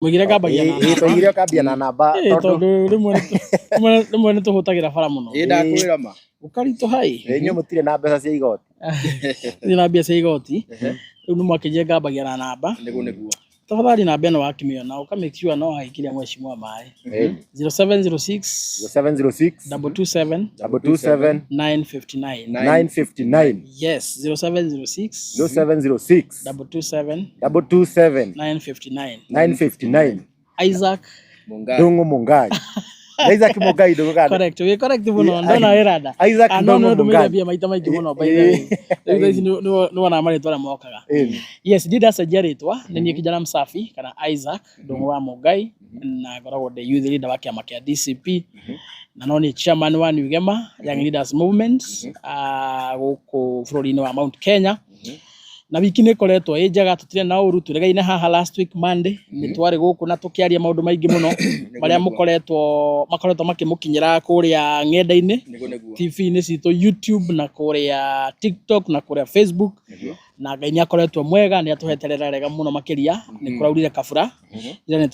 Mũigire ngambagia na namba. Tũigire ũkambia na namba. Ĩĩ, tondũ tondũ rĩmwe nĩ tũhũtagĩra bara mũno. Ĩ ndakwĩra ma. Gũkaritũha ĩ. Inyuĩ mũtirĩ na mbeca cia igoti. Thiĩ na mbia cia igoti. Rĩu nĩ mwakĩnjia ngambagia na namba. Nĩguo nĩguo. Tafadhali namba ĩno wakĩmĩona ũka make sure no wagĩkiria mheshimiwa maĩ. 0706 706 227 227 959. 959. Yes, 0706 0706 227 227 959. 959. Isaac. Mungai. Ndung'u Mungai. Na Isaac Mungai ndũgũ kana? Correct, wĩ correct mũno, ndona wĩranda. Isaac Ah, no Ndung'u nĩ ndũmĩire Mungai. mbia maita maingĩ mũno, by the way. Rĩu thaa ici nĩ wonaga marĩtwa marĩa mokaga. Yes, ndiĩ ndacenjia rĩtwa, nĩ niĩ kijana msafi kana Isaac Ndung'u wa Mungai, na ngoragwo ndĩ youth leader wa kĩama kĩa DCP, na no niĩ chairman wa New Gema Young Leaders Movement gũkũ bũrũri-inĩ wa Mount Kenya. Na wiki nĩ ĩkoretwo ĩ njega, tũtirĩ na ũru, tũregaine haha last week Monday, nĩ twarĩ gũkũ na tũkĩaria maũndũ maingĩ mũno marĩa makoretwo makĩmũkinyĩra kũrĩa ng'enda-inĩ, Nĩguo nĩguo. TV-inĩ citũ, YouTube na kũrĩa TikTok na kũrĩa Facebook. Na Ngai nĩ akoretwo mwega, nĩ atũhete rĩera rĩega mũno makĩria, nĩ kũraurire kabura. Ira nĩ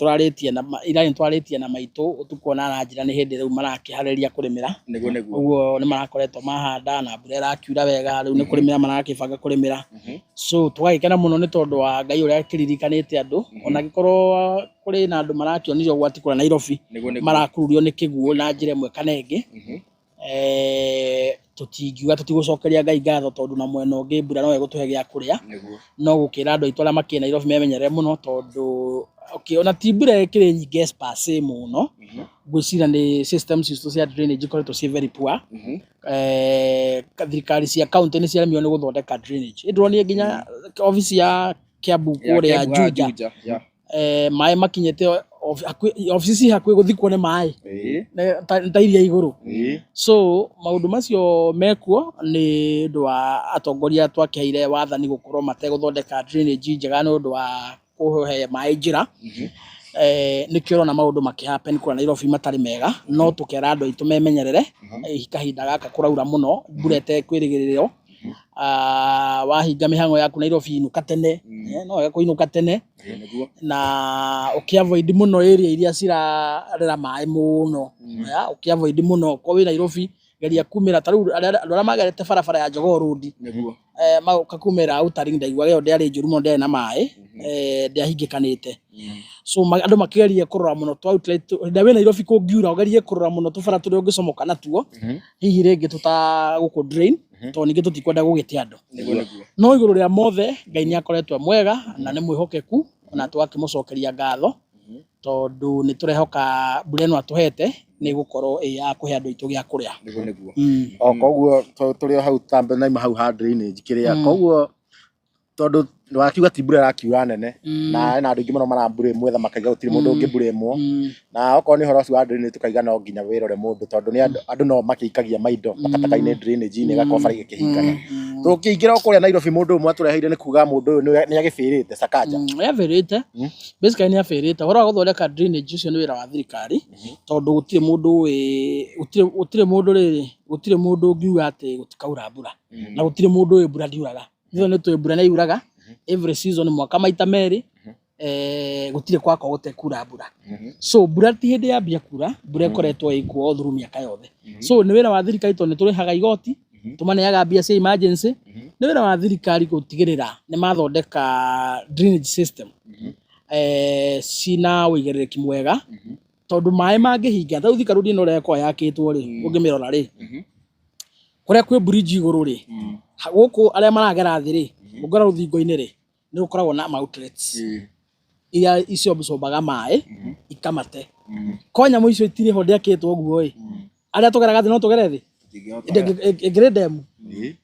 twarĩtie na maitũ ũtukũ, ona aranjĩra nĩ hĩndĩ rĩu marakĩharĩria kũrĩmĩra. Nĩguo nĩguo. Ũguo nĩ marakoretwo mahanda na mbura ĩrakiura wega, rĩu nĩ kũrĩmĩra marakĩbanga kũrĩmĩra. So tũgagĩkena mũno nĩ tondũ wa Ngai ũrĩa akĩririkanĩte andũ, ona angĩkorwo kũrĩ na andũ marakĩonire ũgwati kũrĩa Nairobi, Nĩguo nĩguo. marakururio nĩ kĩguũ na njĩra ĩmwe kana ĩngĩ. Tũtingiuga tũtigũcokeria Ngai ngatho, tondũ na mwena ũngĩ mbura no ĩgũtũhe gĩa kũrĩa. No gũkĩra andũ aitũ arĩa makĩrĩ Nairobi memenyerere mũno, tondũ okay, ona ti mbura ĩkĩrĩ nyingĩ as per se mũno, ngwĩciria nĩ systems citũ cia drainage ikoretwo ciĩ very poor. Thirikari cia county nĩ ciaremirwo nĩ gũthondeka drainage. Ĩ ndĩronire nginya obici ya Kiambu kũrĩa Kiambu haha Juja, Juja, yeah. Maĩ makinyĩte obici ci hakuhĩ gũthikwo nĩ maĩ. Nĩ ta iria igũrũ. So maũndũ macio mekuo nĩ ũndũ wa atongoria twakĩheire wathani gũkorwo mategũthondeka drainage njega nĩ ũndũ wa kũhe maĩ njĩra. Nĩkĩo ũrona maũndũ makĩ happen kũrĩa Nairobi matarĩ mega, no tũkera andũ aitũ memenyerere. Kahinda gaka kũraura mũno, mbura ĩtekwĩrĩgĩrĩrwo. Wahinga mĩhang'o yaku Nairobi, inũka tene. No wega kũinũka tene. Ĩĩ, nĩguo. Na ũkĩ avoid mũno area iria cirarera maĩ mũno. Ya, ũkĩ avoid mũno ko wĩ Nairobi, geria kumĩra ta rĩu andũ arĩa magerete barabara ya Jogoo Road, magoka kumĩra Outer Ring, ndaiguaga ĩyo ndĩarĩ njũru mũno, ndĩarĩ na maĩ, ndĩahingĩkanĩte. So andũ makĩgerie kũrora mũno twa outlet hĩndĩ ĩrĩa wĩ Nairobi kũngiura, ũgerie kũrora mũno tũbara tũrĩa ũngĩcomoka natuo, hihi rĩngĩ tũtagũkũ drain, tondũ ningĩ tũtikwenda gũgĩte andũ. Nĩguo nĩguo. No igũrũ rĩa mothe, Ngai nĩ akoretwo e mwega na nĩ mwĩhokeku, na tũgakĩmũcokeria ngatho, tondũ nĩ tũrehoka mbura ĩno atũhete nĩ ĩgũkorwo ĩ ya kũhe andũ aitũ gĩa kũrĩa. Nĩguo nĩguo. O koguo tũrĩ o hau tambe naima hau ha drainage kĩrĩa, koguo tondũ wakiuga ti mbura ĩrakiura nene, na hena andũ aingĩ mũno maramburĩmwo etha makaiga gũtirĩ mũndũ ũngĩmburĩmwo, na okorwo nĩ ũhoro ũcio wa drainage, tũkaiga no nginya wĩrore mũndũ, tondũ nĩ andũ no makĩikagia maindo takataka-inĩ, drainage-inĩ ĩgakorwo bara igĩkĩhingana. Tũkĩingĩra o kũrĩa Nairobi, mũndũ ũmwe atũreheire nĩ kuga mũndũ ũyũ nĩ agĩbĩrĩte Sakaja. Nĩ abĩrĩte. Basically nĩ abĩrĩte ũhoro wa gũthondeka drainage, ũcio nĩ wĩra wa thirikari, tondũ gũtirĩ mũndũ ũĩ, gũtirĩ mũndũ rĩrĩ, gũtirĩ mũndũ ũngiuga atĩ gũtikaura mbura, na gũtirĩ mũndũ ũĩ mbura ndiuraga. Ithuĩ nĩ tũĩ mbura nĩ yuraga every season, mwaka maita merĩ. Gũtirĩ kwakorwo gũtekura mbura. So mbura ti hĩndĩ yambia kura, mbura ĩkoretwo ĩkuo all through mĩaka yothe. So nĩ wĩra wa thirikari, tondũ nĩ tũrĩhaga igoti, tũmaneaga mbia cia emergency, nĩ wĩra wa thirikari gũtigĩrĩra nĩ mathondeka drainage system cina ũigĩrĩrĩki mwega, tondũ maĩ mangĩhinga ta rĩu Thika Road ĩno ũrĩa ĩkoragwo yakĩtwo rĩ, ũngĩmĩrora rĩ, kũrĩa kwĩ bridge igũrũ rĩ, gũkũ arĩa maragera thĩ rĩ, ũngĩrora rũthingo-inĩ rĩ, nĩ gũkoragwo na ma outlets iria icio absorbaga maĩ ikamate. Ko nyamũ icio itirĩ ho, ndĩakĩtwo ũguo ĩ, arĩa tũgeraga thĩ no tũgere thĩ ĩngĩrĩ ndemu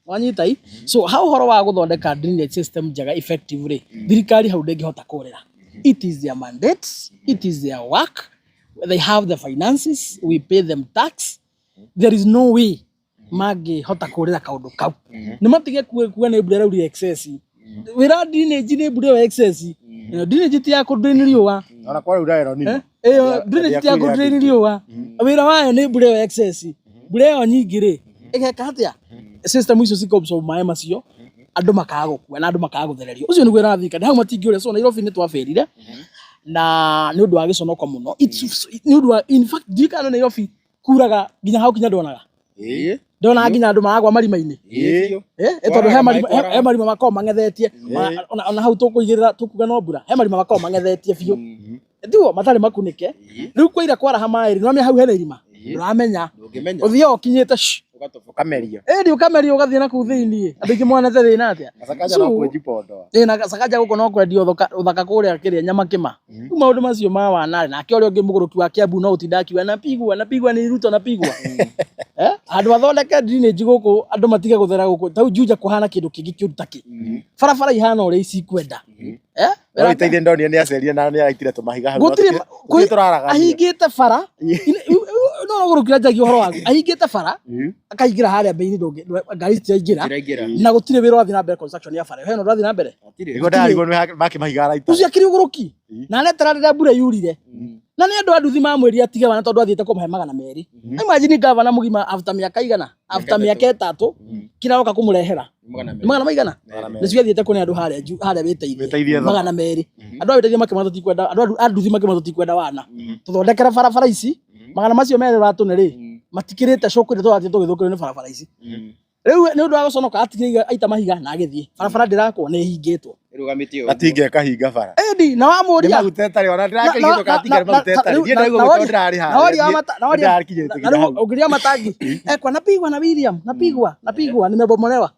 wanyita i. So ha ũhoro wa gũthondeka drainage system njega effective rĩ, thirikari hau ndĩngĩhota kũrĩra. It is their mandate, it is their work, they have the finances, we pay them tax. There is no way mangĩhota kũrĩra kaũndũ kau. Nĩ matige kuga nĩ mbura ĩraurire excess. Wĩra drainage nĩ mbura ĩyo excess. Drainage ti ya kũ-drain riũa. Ona kwaura ĩro nini. Ĩyo drainage ti ya kũ-drain riũa, wĩra wayo nĩ mbura ĩyo excess, mbura ĩyo nyingĩ rĩ, ĩgeka atĩa? System icio cika absorb maĩ macio, andũ makaga gũkua na andũ makaga gũthererio. Ũcio nĩguo wĩra wa thirikari, hau matingĩũria. So Nairobi nĩ twabĩrire. Na nĩ ũndũ wa gĩconoko mũno. Nĩ ũndũ wa, in fact, ndiũĩ kana Nairobi kuraga nginya hau kinya ndonaga. Ndona nginya andũ maragwa marima-inĩ. Tondũ he marima, he marima makoragwo mang'ethetie. Ona hau tũkũigĩrĩra tũkuga no mbura, he marima makoragwo mang'ethetie biũ. Tiguo matarĩ makunĩke. Rĩu kwaira kwaraha maĩ rĩ, nĩwamenya hau hena irima? Ndũramenya. Ndũngĩmenya. Ũthiaga ũkinyĩte shh. Ũkamerio. Ĩni ũkamerio ũgathiĩ na kũu thĩiniĩ. Andũ aingĩ monete thĩna atĩa? Sakaja no kwĩjipondoa. Ĩ na Sakaja gũkũ no kwendio ũthaka kũrĩa kĩrĩa nyama kĩma. Rĩu maũndũ macio ma wanarĩ nake ũrĩa ũngĩ mũgũrũki wa Kiambu no ũtinda akiuga napigwa napigwa ni Ruto napigwa. Handũ athondeke drainage gũkũ andũ matige gũthera gũkũ. Tau Juja kũhana kĩndũ kĩngĩ kĩũru ta kĩ. Barabara ihana ũrĩa icikwenda. No iteithie ndonire nĩ acerire na nĩ araitire tũmahiga hau. Gũtirĩ Gũtirĩ tũraragania. Ahingĩte bara. No gũrũkira njagia ũhoro waku. Ahingĩte bara akaingĩra harĩa mbere-inĩ ngari citiraingĩra. Na gũtirĩ wĩra ũrathiĩ na mbere construction ya bara. Hena ũrathiĩ na mbere. Nĩguo ndarigwo nĩ make mahiga araita. Ũcio akĩrĩ ũgũrũki. Na anetera rĩrĩa mbura yurire. Na nĩ andũ a nduthi mamwĩrire atige wana tondũ athiĩte kũmahe 200. Imagine gavana mũgima after mĩaka igana, after mĩaka 3 kĩraroka kũmũrehera. Magana maigana. Nĩcio athiĩte kũne andũ harĩa harĩa wĩteithie. 200. Andũ a wĩteithie makĩmwĩra tũtikwenda, andũ a nduthi makĩmwĩra tũtikwenda wana. Tũthondekere barabara ici, magana macio merĩ ũratũne rĩ, matikĩrĩte cũkũ ĩrĩa tũrathiĩ tũgĩthũkĩrwo nĩ barabara ici. Rĩu nĩ ũndũ wa gũconoka atigire aita mahiga na agĩthiĩ. Barabara ndĩrakwo nĩ ĩhingĩtwo. Gatinga ĩkahinga bara. Ĩndi, na wamũria. Nĩ maguta ĩtarĩ ona ndĩrakĩrigĩtwo gatinga nĩ maguta ĩtarĩ. Niĩ ndaigua gwĩtwo ndĩrarĩ harĩa. Ndĩrakinyĩte nginya hau. Ũngĩria matangi. Ekwa napigwa na William, napigwa, napigwa nimebomolewa.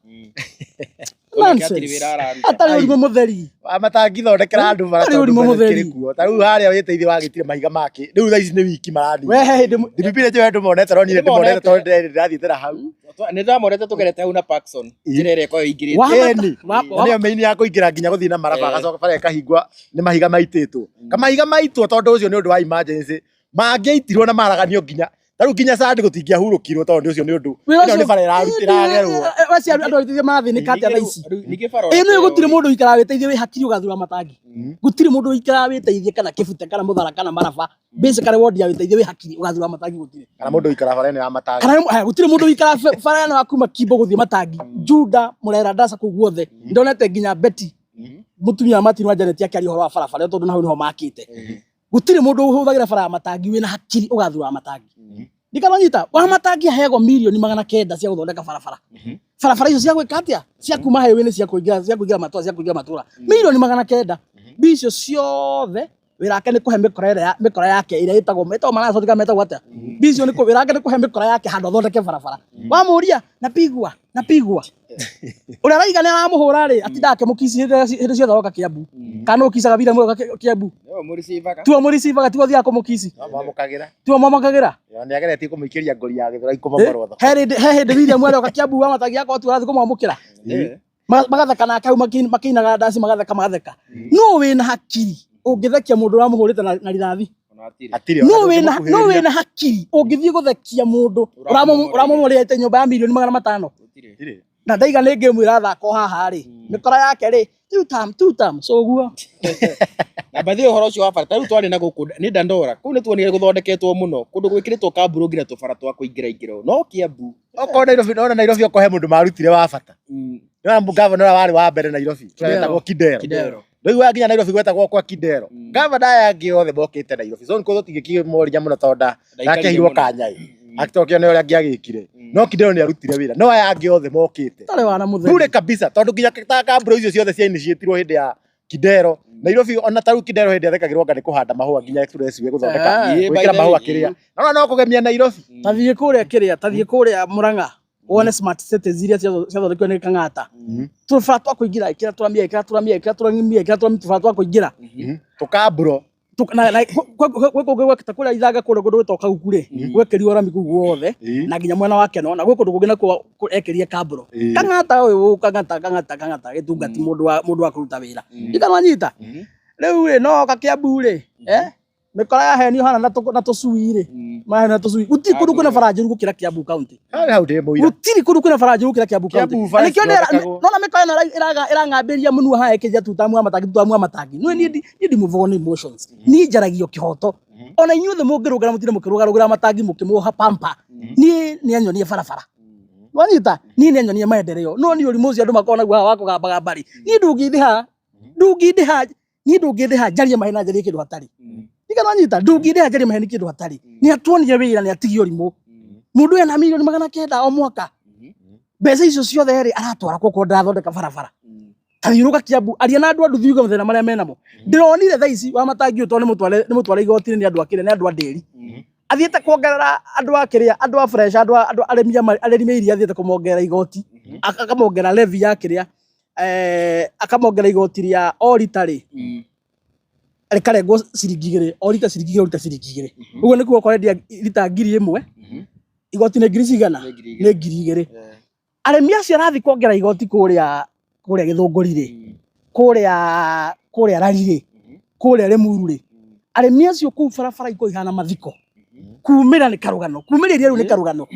Nonsense. Atarĩ ũrimũ mũtheri. Matangithondekera andũ bara Atarĩ ũrimũ mũtheri. Kuo. Ta rĩu harĩa wĩteithie wagĩtire mahiga make. Rĩu thaa ici nĩ wiki marathiĩ. We he hĩndĩ DPP nĩ njũĩ ndĩmonete no niĩ ndĩmonete tondũ ndĩrathiĩte na hau. Nĩ ndĩramonete tũgerete hau na Parkson. Njĩra ĩrĩa ĩkoragwo ĩingĩrĩte. Ĩni. Na nĩyo main ya kũingĩra nginya gũthiĩ na maraba agacoka bara ĩkahingwa nĩ mahiga maitĩtwo. Kamahiga maitwo tondũ ũcio nĩ ũndũ wa emergency. Mangĩaitirwo na maraganio nginya ta rĩu nginya sandi gũtingĩahurũkirwo tondũ ũcio nĩ ũndũ ĩno nĩ bara ĩragerwo. Wacio andũ agĩteithia marathĩnĩka atĩa thaa ici? Ĩ nĩ gũtirĩ mũndũ ũikaraga wĩteithie wĩ hakiri ũgathura matangi. Gũtirĩ mũndũ ũikaraga wĩteithie kana kĩbute kana mũthara kana maraba. Basically wodi ya wĩteithie wĩ hakiri ũgathura matangi gũtirĩ. Kana mũndũ ũikaraga bara ĩno ya matangi. Kana gũtirĩ mũndũ ũikaraga bara ĩno ya kuma Kimbo gũthiĩ matangi. Juda, Mũrera, Ndasa kũu guothe. Ndonete nginya Betty mũtumia wa Martin wa Janet akĩaria ũhoro wa barabara tondũ na hau nĩho makĩte. Gũtirĩ mũndũ ũhũthagĩra bara ya matangi wĩna hakiri ũgathura matangi. Ndikananyita wa matangi aheagwo mirioni 900 cia gũthondeka barabara. Barabara icio cia gwĩka atĩa? Cia kuma highway-inĩ cia kũingĩra cia kũingĩra matũra cia kũingĩra matũra. Mirioni 900. Mbia icio ciothe wĩra wake nĩ kũhe mĩkora ĩrĩa mĩkora yake ĩrĩa ĩtagwo ĩtagwo maracotika metagwo atĩa? Mbia icio nĩ wĩra wake nĩ kũhe mĩkora yake handũ athondeke barabara. Wamũria napigwa napigwa. Ũrĩa araiga nĩ aramũhũra rĩ atindaga akĩmũkici hĩndĩ ciothe oka Kiambu. Kana ũkicaga William oka Kiambu. Tiwe mũricibaga tiwe ũthiaga kũmũkici. Mwamũkagĩra. Tiwe mwamũkagĩra. Nĩ ageretie kũmũikĩria ngori ya Gĩthũrai kũmomorwo thoko. He hĩndĩ William arĩ oka Kiambu wa matangi yakwa tu arathiĩ kũmwamũkĩra. Magatheka nake hau makĩinaga ndaci magatheka magatheka. Nũ wĩna hakiri ũngĩthekia mũndũ ũramũhũrĩte na rithathi? Nũ wĩna hakiri ũngĩthiĩ gũthekia mũndũ ũramomorete nyũmba ya mirioni 500? Na ndaiga nĩ ngĩmwĩra thako haha rĩ, mĩkora yake rĩ, two term, two term, so ũguo. Na by the way ũhoro ũcio wa bara, ta rĩu twarĩ na gũkũ nĩ Dandora, kũu nĩ tuonire gũthondeketwo mũno, kũndũ gwĩkĩrĩtwo kamburu nginya tũbara twa kũingĩra ingĩra, no Kiambu. Okorwo Nairobi, nona Nairobi okorwo he mũndũ marutire wa bata. Nona gavana ũrĩa warĩ wa mbere Nairobi, ũrĩa wetagwo Kidero. Kidero. Rĩu nginya Nairobi gwetagwo kwa Kidero. Gavana aya angĩ othe mokĩte Nairobi. So nĩkũo tũtingĩkĩmoria mũno tondũ ndakeheirwo kanya ĩ. Agĩcokia nĩ ũrĩa angĩagĩkire. No Kidero nĩ arutire wĩra. No aya angĩ othe mokĩte. Tarĩ wana mũtheri. Bure kabisa tondũ nginya ta kambura icio ciothe cia initiatirwo hĩndĩ ya Kidero. Nairobi ona ta rĩu Kidero hĩndĩ athekagĩrwo anga nĩ kũhanda mahũa nginya expressway gũthondeka gwĩkĩra mahũa kĩrĩa. No no kũgemia Nairobi. Tathiĩ kũrĩa kĩrĩa, tathiĩ kũrĩa Murang'a. Wone smart cities iria ciathondekirwo nĩ Kang'ata. Tũbara twa kũingĩra ĩkĩra tũramia ĩkĩra tũramia ĩkĩra tũramia ĩkĩra tũramia tũbara twa kũingĩra. Tũkamburo. Gwĩ kũngĩ gwekĩta kũrĩa ithanga kũrĩa kũndũ gwĩtagwo Kaguku rĩ, gwekĩrirwo rami kũu guothe na nginya mwena wa Keno na gwĩ kũndũ kũngĩ nakuo ekĩrire kamburo. Kang'ata ũyũ Kang'ata Kang'ata Kang'ata gĩtungati mũndũ wa kũruta wĩra. Ndikananyita. Rĩu rĩ no oka Kiambu rĩ, mĩkora ya henio hana na tũcui rĩ, mahenio na tũcui. Gũtirĩ kũndũ kwĩna bara njũru gũkĩra Kiambu County. Hau ndĩ mũira. Gũtirĩ kũndũ kwĩna bara njũru gũkĩra Kiambu County. Kiambu Na nĩkĩo bara nona mĩkora ĩno ĩrang'ambĩria mũnua haha ĩkĩnjia tutamu wa matangi tutamu wa matangi. Niĩ ndimũvũgwo nĩ emotions. Niĩ njaragio kĩhoto. Ona inyuothe mũngĩrũgara mũtinde mũkĩrũgarũgĩra matangi mũkĩmũha pamper. Niĩ nĩ anyonie barabara. Wanyita? Niĩ nĩ anyonie maendeleo. No niĩ ũrimũ ũcio andũ makoragwo naguo haha wa kũgambagamba rĩ, niĩ ndũngĩndĩha. Ndũngĩndĩha. Niĩ ndũngĩndĩha njarie maheni na njarie kĩndũ hatarĩ. Ndikananyita, ndũngĩndĩha njarie maheni kĩndũ hatarĩ. Nĩ atuonire wĩra, nĩ atigie ũrimũ. Mũndũ ena 900,000,000 o mwaka. Mbeca icio ciothe rĩ aratwara kũ ndarathondeka barabara. Tathiũrũka Kiambu, aria na andũ a nduthi uge mathĩna marĩa menamo. Ndĩronire thaa ici wa matangi ũyũ tondũ nĩ mũtware igoti-inĩ nĩ andũ a kĩrĩa, nĩ andũ a ndĩri. Athiĩte kuongerera andũ a kĩrĩa, andũ a fresh, andũ a andũ arĩmi a arĩmi a iria athiĩte kũmongerera igoti. Akamongerera levy ya kĩrĩa, akamongerera igoti rĩa o rita rĩ, rĩkarengwo ciringi 2, o rita ciringi 2, o rita ciringi 2. Ũguo nĩ kuga ũkwendia rita 1000, igoti nĩ ngiri cigana? Nĩ 2000. Arĩmi acio arathiĩ kuongerera igoti kũrĩa kũrĩa Gĩthũngũri rĩ, kũrĩa kũrĩa Rari rĩ, kũrĩa Limuru rĩ, arĩmi acio kũu barabara ikoragwo ihana mathiko. Kumĩra nĩ karũgano, kumĩra iria rĩu nĩ karũgano.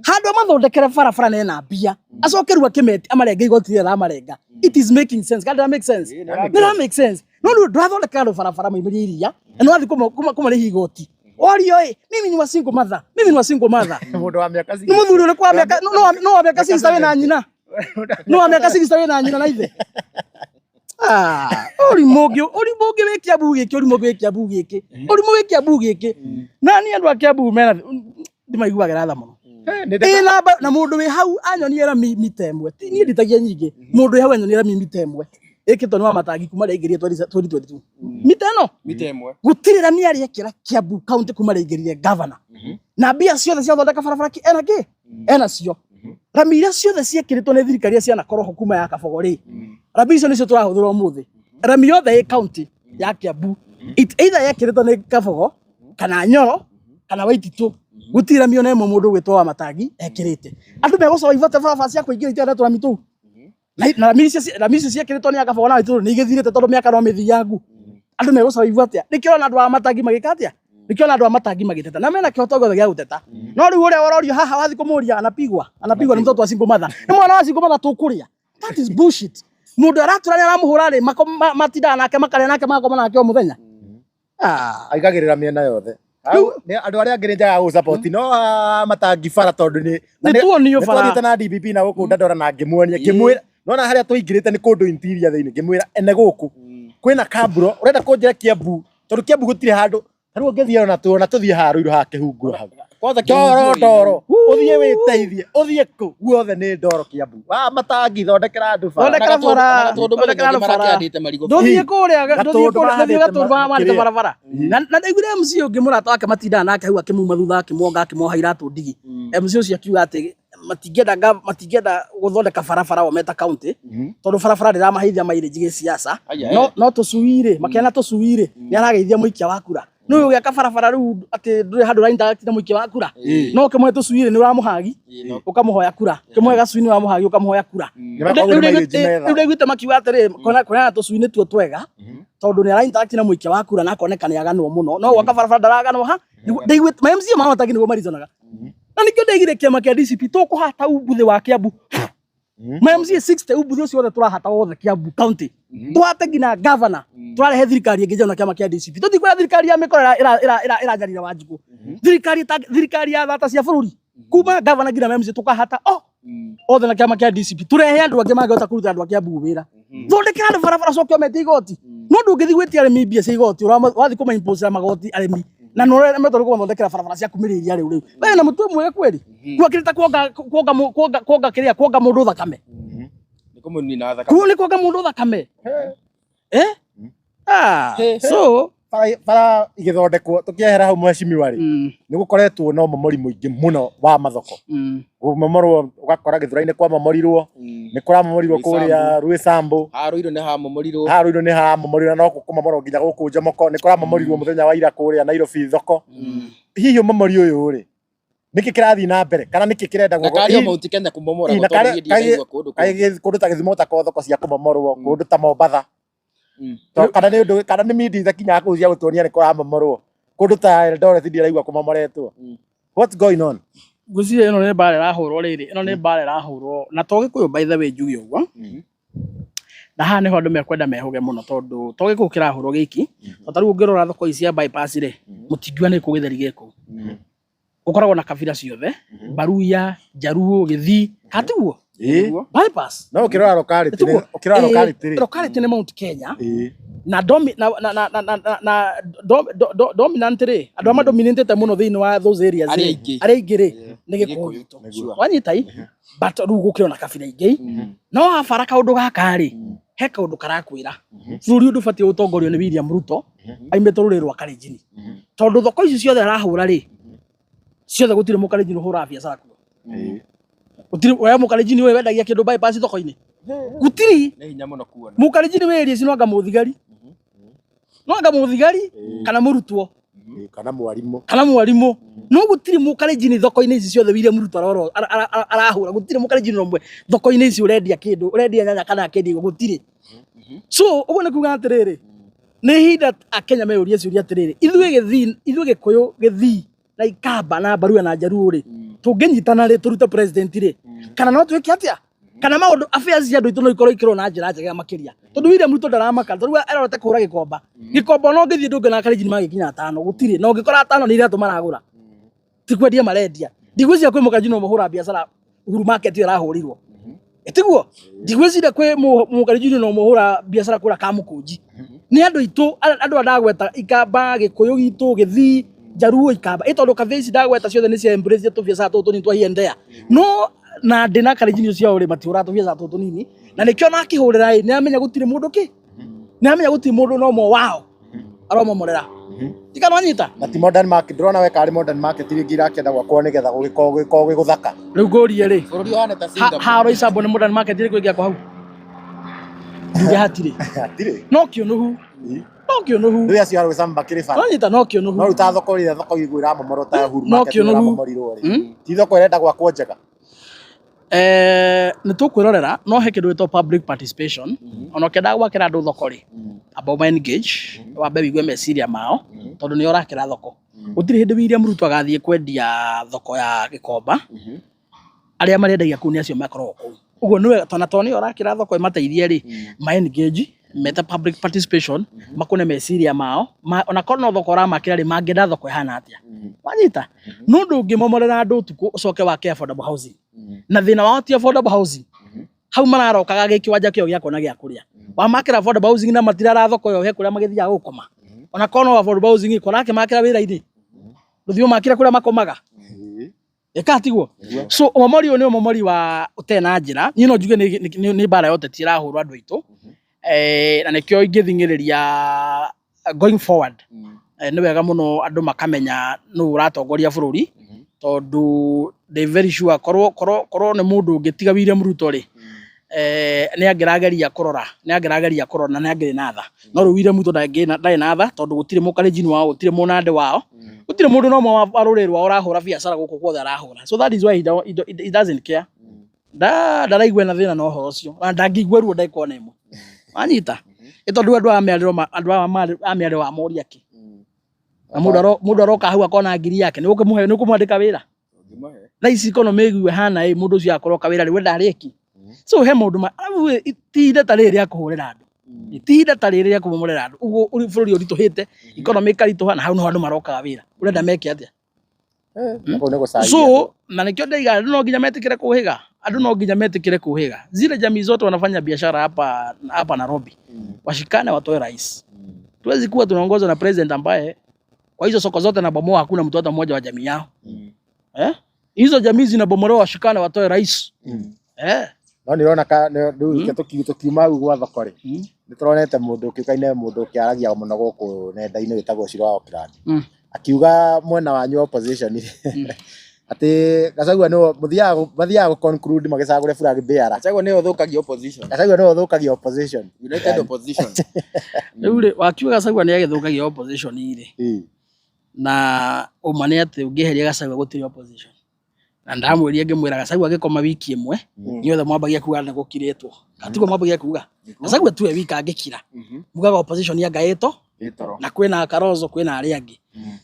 Handũ amathondekere barabara na ena mbia, acoke rĩu akĩmeti amarenge igoti rĩrĩa aramarenga. It is making sense. Kana make sense? Nĩ make sense. No rĩu ndũrathondekera andũ barabara maimĩrie iria, na nĩ wathiĩ kũmarĩhia igoti. Orio ĩ, mimi ni wa single mother, mimi ni wa single mother. Mũndũ wa mĩaka Nĩ mũthuri ũrĩkũ wa mĩaka no wa mĩaka 60 wĩna nyina? No wa mĩaka 60 wĩna nyina na ithe? Ah, ũrimũ ũngĩ, ũrimũ ũngĩ wĩ Kiambu gĩkĩ, ũrimũ ũngĩ wĩ Kiambu gĩkĩ, ũrimũ wĩ Kiambu gĩkĩ. Na niĩ andũ a Kiambu mena ndimaiguagĩra tha mũno. Ĩ namba na mũndũ wĩ hau anyonie rami mita ĩmwe, ti niĩ nditagia nyingĩ, mũndũ wĩ hau anyonie rami mita ĩmwe ĩkĩtwo nĩ Wamatangi kuma rĩrĩa aingĩrire 2022. Mita ĩno Mita ĩmwe. Gũtirĩ rami arĩ ekĩra Kiambu county kuma rĩrĩa aingĩrire governor. Na mbia ciothe cia gũthondeka barabara ena kĩ? Ena cio. Rami iria ciothe ciekĩrĩtwo nĩ thirikari iria cianakorwo ho kuma ya Kabogo rĩ, rami icio nĩcio tũrahũthĩra ũmũthĩ. Rami yothe ĩ county ya Kiambu, it either yekĩrĩtwo nĩ Kabogo kana Nyoro kana Waititũ, gũtirĩ rami ona ĩmwe mũndũ ũgwĩtwo Wamatangi ekĩrĩte. Andũ megũcoa ibote barabara cia kũingĩra itĩra tũrami tũu. Na rami icio ciekĩrĩtwo nĩ Kabogo na Waititũ nĩ igĩthirĩte tondũ mĩaka no mĩthiangu. Andũ megũcoa atĩa? Nĩkĩo ũrona andũ a Wamatangi magĩka atĩa? Nĩkĩo ũrona andũ a Matangi magĩteta na mena kĩhoto gĩothe gĩa gũteta. No rĩu ũrĩa ũrorio haha wathiĩ kũmũria anapigwa, anapigwa nĩ mtoto wa single mother. Nĩ mwana wa single mother tũkũrĩa. That is bullshit. Mũndũ aratũra nĩ aramũhũra rĩ, matindaga nake makarĩa nake magakoma nake o mũthenya. Aigagĩrĩra mĩena yothe. Andũ arĩa angĩ nĩ njagaga gũ support no Matangi bara tondũ nĩ Nĩ tuonio bara. Nĩ twathiĩte na DPP na gũkũ Dandora na ngĩmuonia ngĩmwĩra nona harĩa tũingĩrĩte nĩ kũndũ interior thĩinĩ ngĩmwĩra ene gũkũ kwĩna kamburo ũrenda kũnjĩra Kiambu tondũ Kiambu gũtirĩ handũ tarĩu ũngĩthiĩ ona tu ona tũthiĩ haha Ruiru haha Kĩhunguro hau Kwanza ndoro ndoro ũthiĩ wĩteithie ũthiĩ kũ guothe nĩ ndoro Kiambu wa Matangi thondekera andũ bara. Thondekera bara, thondekera andũ bara. Ndũthiĩ kũrĩa, ndũthiĩ kũrĩa, ndũthiĩ Gatũndũ mahandĩte barabara. Na ndaiguire MC ũngĩ mũrata wake matindaga nake hau akĩmuma thutha akĩmuonga akĩmuoha iratũ ndigi. MC ũcio akiuga atĩ matingĩenda matingĩenda gũthondeka barabara o meta county tondũ barabara ndĩramaheithia mileage gĩsiasa. No no tũcui rĩ, makĩona tũcui rĩ, nĩ arageithia mũikia wa kura. Nĩ ũyũ ũgĩaka barabara rĩu atĩ ndũrĩ handũ ũra interact na mũikia wa kura. No ũkĩmũhe tũcui rĩ, nĩ ũramũhagi ũkamũhoya kura. Ũkĩmũhe gacui nĩ ũramũhagi ũkamũhoya kura. Rĩu ndaiguĩte makiuga atĩrĩ, kũheana tũcui nĩtuo twega tondũ nĩ ara interact na mũikia wa kura na akoneka nĩ aganwo mũno. No gwaka barabara ndaraganwo ha. Ndaiguĩte ma MCA ma Wamatangi nĩguo marizonaga. Na nĩkĩo ndaigire kĩama kĩa DCP tũkũhata umbuthĩ wa Kiambu. Ma MCA 60 umbuthĩ ũcio wothe tũrahata wothe Kiambu county. Tũhate nginya governor. Tũrarehe thirikari ĩngĩ njerũ na kĩama kĩa DCP. Tũtikwenda thirikari ya mĩkora ĩranyarira Wanjikũ. Thirikari thirikari ya thata cia bũrũri. Kuma governor nginya MCA tũkahata o othe na kĩama kĩa DCP. Tũrehe andũ angĩ mangĩhota kũruta andũ a Kiambu wĩra. Thondekera andũ barabara coke ũmetie igoti. No ndũngĩthiĩ gwĩtia arĩmi mbia cia igoti, ũrathiĩ kũma impose magoti arĩmi. Na nĩ ũremetwo nĩ kũmathondekera barabara cia kumĩrĩria rĩu rĩu. We na mũtwe mwega kweli. Kuo ta kuonga kuonga kuonga kuonga kĩrĩa kuonga mũndũ thakame. Nĩ kũmũnina thakame. Kuo nĩ kuonga mũndũ thakame. Eh? Ah, so Bara igĩthondekwo tũkĩehera hau mheshimiwa rĩ, nĩ gũkoretwo na ũmomori mũingĩ mũno wa mathoko. Kũmomorwo ũgakora Gĩthũrai-inĩ kwamomorirwo, nĩ kũramomorirwo kũrĩa Rwĩsambu. Haha Ruiru nĩ hamomorirwo. Haha Ruiru nĩ hamomorirwo na no kũmomorwo nginya gũkũ Jomoko, nĩ kũramomorirwo mũthenya wa ira kũrĩa Nairobi thoko. Hihi ũmomori ũyũ rĩ, nĩkĩ kĩrathiĩ na mbere kana nĩkĩ kĩrenda Na karĩa Mount Kenya kũmomora tondũ niĩ ndiraigua kũndũ kũngĩ. Kũndũ ta Gĩthumo ta korwo thoko cia kũmomorwo, kũndũ ta Mombatha. Kana nĩ ũndũ kana nĩ media itakinyaga kũu cia gũtuonia nĩ kũramomorwo. Kũndũ ta Eldoret ndiraigua kũmomoretwo. What's going on? Ngwĩciria ĩno nĩ mbara ĩrahũrwo rĩrĩ, ĩno nĩ mbara ĩrahũrwo na to Gĩkũyũ by the way njuge ũguo. Na haha nĩho andũ mekwenda mehũge mũno tondũ to Gĩkũyũ kĩrahũrwo gĩiki. Ta rĩu ũngĩrora thoko ici cia bypass rĩ, mũtingiuga nĩ kũ gĩtheri gĩ kũu. Gũkoragwo na kabira ciothe, Baruya, Jaruo, Gĩthii, hatiguo? Ĩĩ. Bypass. No ũkĩrora locality Tiguo? nĩ ũkĩrora locality rĩ. Locality nĩ Mount Kenya. Ĩĩ. Na domi, na na na na na, na dom, do, do, dominant rĩ, andũ arĩa madominatĩte mũno thĩinĩ wa those areas Arĩa rĩ, aingĩ. arĩa aingĩ rĩ, nĩ Gĩkũyũ Gĩkũyũ gitũ. Sure. Wanyita i? But rĩu gũkĩrĩ ona kabira ingĩ. No wabara kaũndũ gaka rĩ, he kaũndũ karakwĩra. Bũrũri ũyũ ndũbatiĩ gũtongorio nĩ William Ruto aimĩte rũrĩrĩ rwa Kalenjin. Tondũ thoko ici ciothe arahũra rĩ, ciothe gũtirĩ mũkalenjin ũhũraga biacara kuo. Ĩĩ. Gũtirĩ we mũkalenjin ũyũ wendagia kĩndũ bypass thoko-inĩ. Gũtirĩ. Nĩ hinya mũno kuona. Mũkalenjin wĩ area ici no anga mũthigari. No anga mũthigari kana mũrutwo Ĩĩ, kana mwarimũ. kana mwarimũ. No gũtirĩ mũkalenjin thoko-inĩ ici ciothe William Ruto arahũra. Gũtirĩ mũkalenjin ũmwe thoko-inĩ ici ũrendia kĩndũ, ũrendia nyanya kana akĩendia igwa, gũtirĩ. So ũguo nĩ kuga atĩrĩrĩ, nĩ ihinda Akenya meyũrie ciũria atĩrĩrĩ, ithuĩ Gĩthii, ithuĩ Gĩkũyũ, Gĩthii na Ikamba na Mbaruya na Njaruo rĩ, tũngĩnyitana rĩ tũrute president rĩ, kana no twĩke atĩa? Kana maũndũ affairs cia andũ aitũ no ikorwo ikĩrwo na njĩra njega makĩria. Tondũ William Ruto ndaramaka, tondũ arorete kũhũra Gĩkomba. Gĩkomba ona ũngĩthiĩ ndũngĩona Kalenjin magĩkinya atano, gũtirĩ. Na ũngĩkora atano nĩ iratũ maragũra. Ti kwendia marendia. Ndigwĩciria kwĩ mũkalenjin ũmwe ũhũraga biacara Uhuru Market ĩyo ĩrahũrirwo. Tiguo? Ndigwĩciria kwĩ mũkalenjin ũmwe ũhũraga biacara kũrĩa Kamũkũnji. Nĩ andũ aitũ, andũ aya ndagweta, Ikamba, Gĩkũyũ gitũ, Gĩthii, Njaruo, Ikamba. Ĩ tondũ kabira ici ndagweta ciothe nĩ cia embrace tũbiacara tũtũ tũnini twa here and there. No Nandi na Kalenjin ciao rĩ, matihũraga tũbiacara tũtũ tũnini. Na nĩkĩo ona akĩhũrĩra ĩ, nĩ amenya gũtirĩ mũndũ kĩ? Nĩ amenya gũtirĩ mũndũ na ũmwe wao aromomorera. Tikana wanyita? Na ti modern market, ndĩrona we karĩ modern market rĩngĩ irakĩenda gwakwo nĩgetha gũgĩkorwo gũgĩkorwo gwĩ gũthaka. Rĩu ngũrie rĩ, Bũrũri ũhana ta Singapore. haro icambo nĩ modern market ĩrĩkũ ĩngĩakwo hau? Njuge hatirĩ. Hatirĩ. No kĩũnũhu. No kĩũnũhu. Rĩu acio harũ gĩcamba makĩrĩ bara. Wanyita no kĩũnũhu. No rĩu ta thoko rĩrĩa thoko igũ ĩramomorwo ta Uhuru No Market kĩũnũhu. ĩramomorirwo rĩ. Ti thoko ĩrenda gwakwo njega. Nĩ tũkwĩrorera no he kĩndũ gĩtagwo public participation. Ona ũkĩendaga gwakĩra andũ thoko rĩ, amba ũma engage, wambe wĩigue meciria mao, tondũ nĩo ũrakĩra thoko. Gũtirĩ hĩndĩ William Ruto agathiĩ kwendia thoko ya Gĩkomba, arĩa marĩendagia kũu nĩ acio makoragwo kũu. Ũguo nĩ wega, tondũ nĩo ũrakĩra thoko ĩmateithie rĩ, ma engage, mete public participation, makune meciria mao, ona korwo no thoko ũramakĩra rĩ, mangĩenda thoko ĩhana atĩa. Wanyita? No ndũngĩmomorera andũ ũtukũ ũcoke wake affordable housing. Na thĩna wao ti affordable housing. Hau mararokaga gĩ kĩwanja kĩo gĩa kuona gĩa kũrĩa. Wamakĩra affordable housing na matirara thoko ĩyo he kũrĩa magĩthiaga gũkoma. Ona korwo no affordable housing, kora akĩmakĩra wĩra-inĩ. Ndũthiĩ ũmakĩre kũrĩa makomaga. Ĩka tiguo? So ũmomori ũyũ nĩ ũmomori wa ũtarĩ na njĩra. Niĩ no njuge nĩ mbara ya ũteti ĩrahũrwo andũ aitũ. Na nĩkĩo ingĩthing'ĩrĩria going forward. Nĩ wega mũno andũ makamenya nũ ũratongoria bũrũri, tondũ ndĩ very sure korwo nĩ mũndũ ũngĩ tiga William Ruto rĩ, nĩ angĩrageria kũrora, nĩ angĩrageria kũrora na nĩ angĩrĩ na tha. No rĩu William Ruto ndarĩ na tha, tondũ gũtirĩ mũkalenjin wao, gũtirĩ mũnandĩ wao, gũtirĩ mũndũ na ũmwe wa rũrĩrĩ rwao ũrahũra biacara gũkũ guothe arahũra. So that is why he doesn't care. Ndaraigua ena thĩna na ũhoro ũcio, na ndangĩigua ruo ndagĩka ona ĩmwe. Wanyita? Ĩ tondũ andũ aya mĩarĩro andũ aya a mĩarĩro wamoria kĩ? Na mũndũ aroka hau akona ngiri yake, nĩ ũkũmũhe, nĩ ũkũmwandĩka wĩra? Thaa ici economy ĩguo ĩhana ĩ, mũndũ ũcio akorwo kawĩra rĩ, we ndarĩki. So he maũndũ ma, arabu ĩ, ti ihinda ta rĩrĩ rĩa kũhũrĩra andũ. Ti ihinda ta rĩrĩ rĩa kũmomorera andũ. Ũguo bũrũri ũritũhĩte, economy ĩkaritũha, na hau niho andũ marokaga wĩra. Ũrenda meke atĩa? Kũu nĩ gũcaria. So, na nĩkĩo ndaiga andũ no nginya metĩkĩre kũhĩga. Andũ no nginya metĩkĩre kũhĩga. Zile jamii zote wanafanya biashara hapa Nairobi. Washikane watoe rais. Tuwezi kuwa tunaongozwa na president ambaye kwa hizo soko zote na bomoa hakuna mtu hata mmoja wa jamii yao. Hizo jamii zinabomolewa, washikane watoe rais. No nĩrona ka rĩu tũkiuma hau gwa thoko rĩ, nĩ tũronete mũndũ ũkĩũkaine, mũndũ ũkĩaragia mũno gũkũ nenda-inĩ wĩtagwo Shiro wa Oakland. Akiuga mwena wanyu opposition atĩ Gachagua nĩwe mathiaga gũ conclude magĩcagũre flag bearer. Gachagua nĩwe ũthũkagia opposition. Gachagua nĩwe ũthũkagia opposition. United opposition. Rĩu rĩ, wakiuga Gachagua nĩ agĩthũkagia opposition rĩ. Na ũma nĩ atĩ ũngĩeheria Gachagua gũtirĩ opposition. Na ndamwĩrire ngĩmwĩra Gachagua agĩkoma wiki ĩmwe, inyuothe mwambagia kuga nĩ gũkirĩtwo. Katiguo mwambagia kuga. Gachagua tuwe wika angĩkira. Mugaga opposition anga ĩto, na kwĩna Kalonzo, kwĩna arĩa angĩ.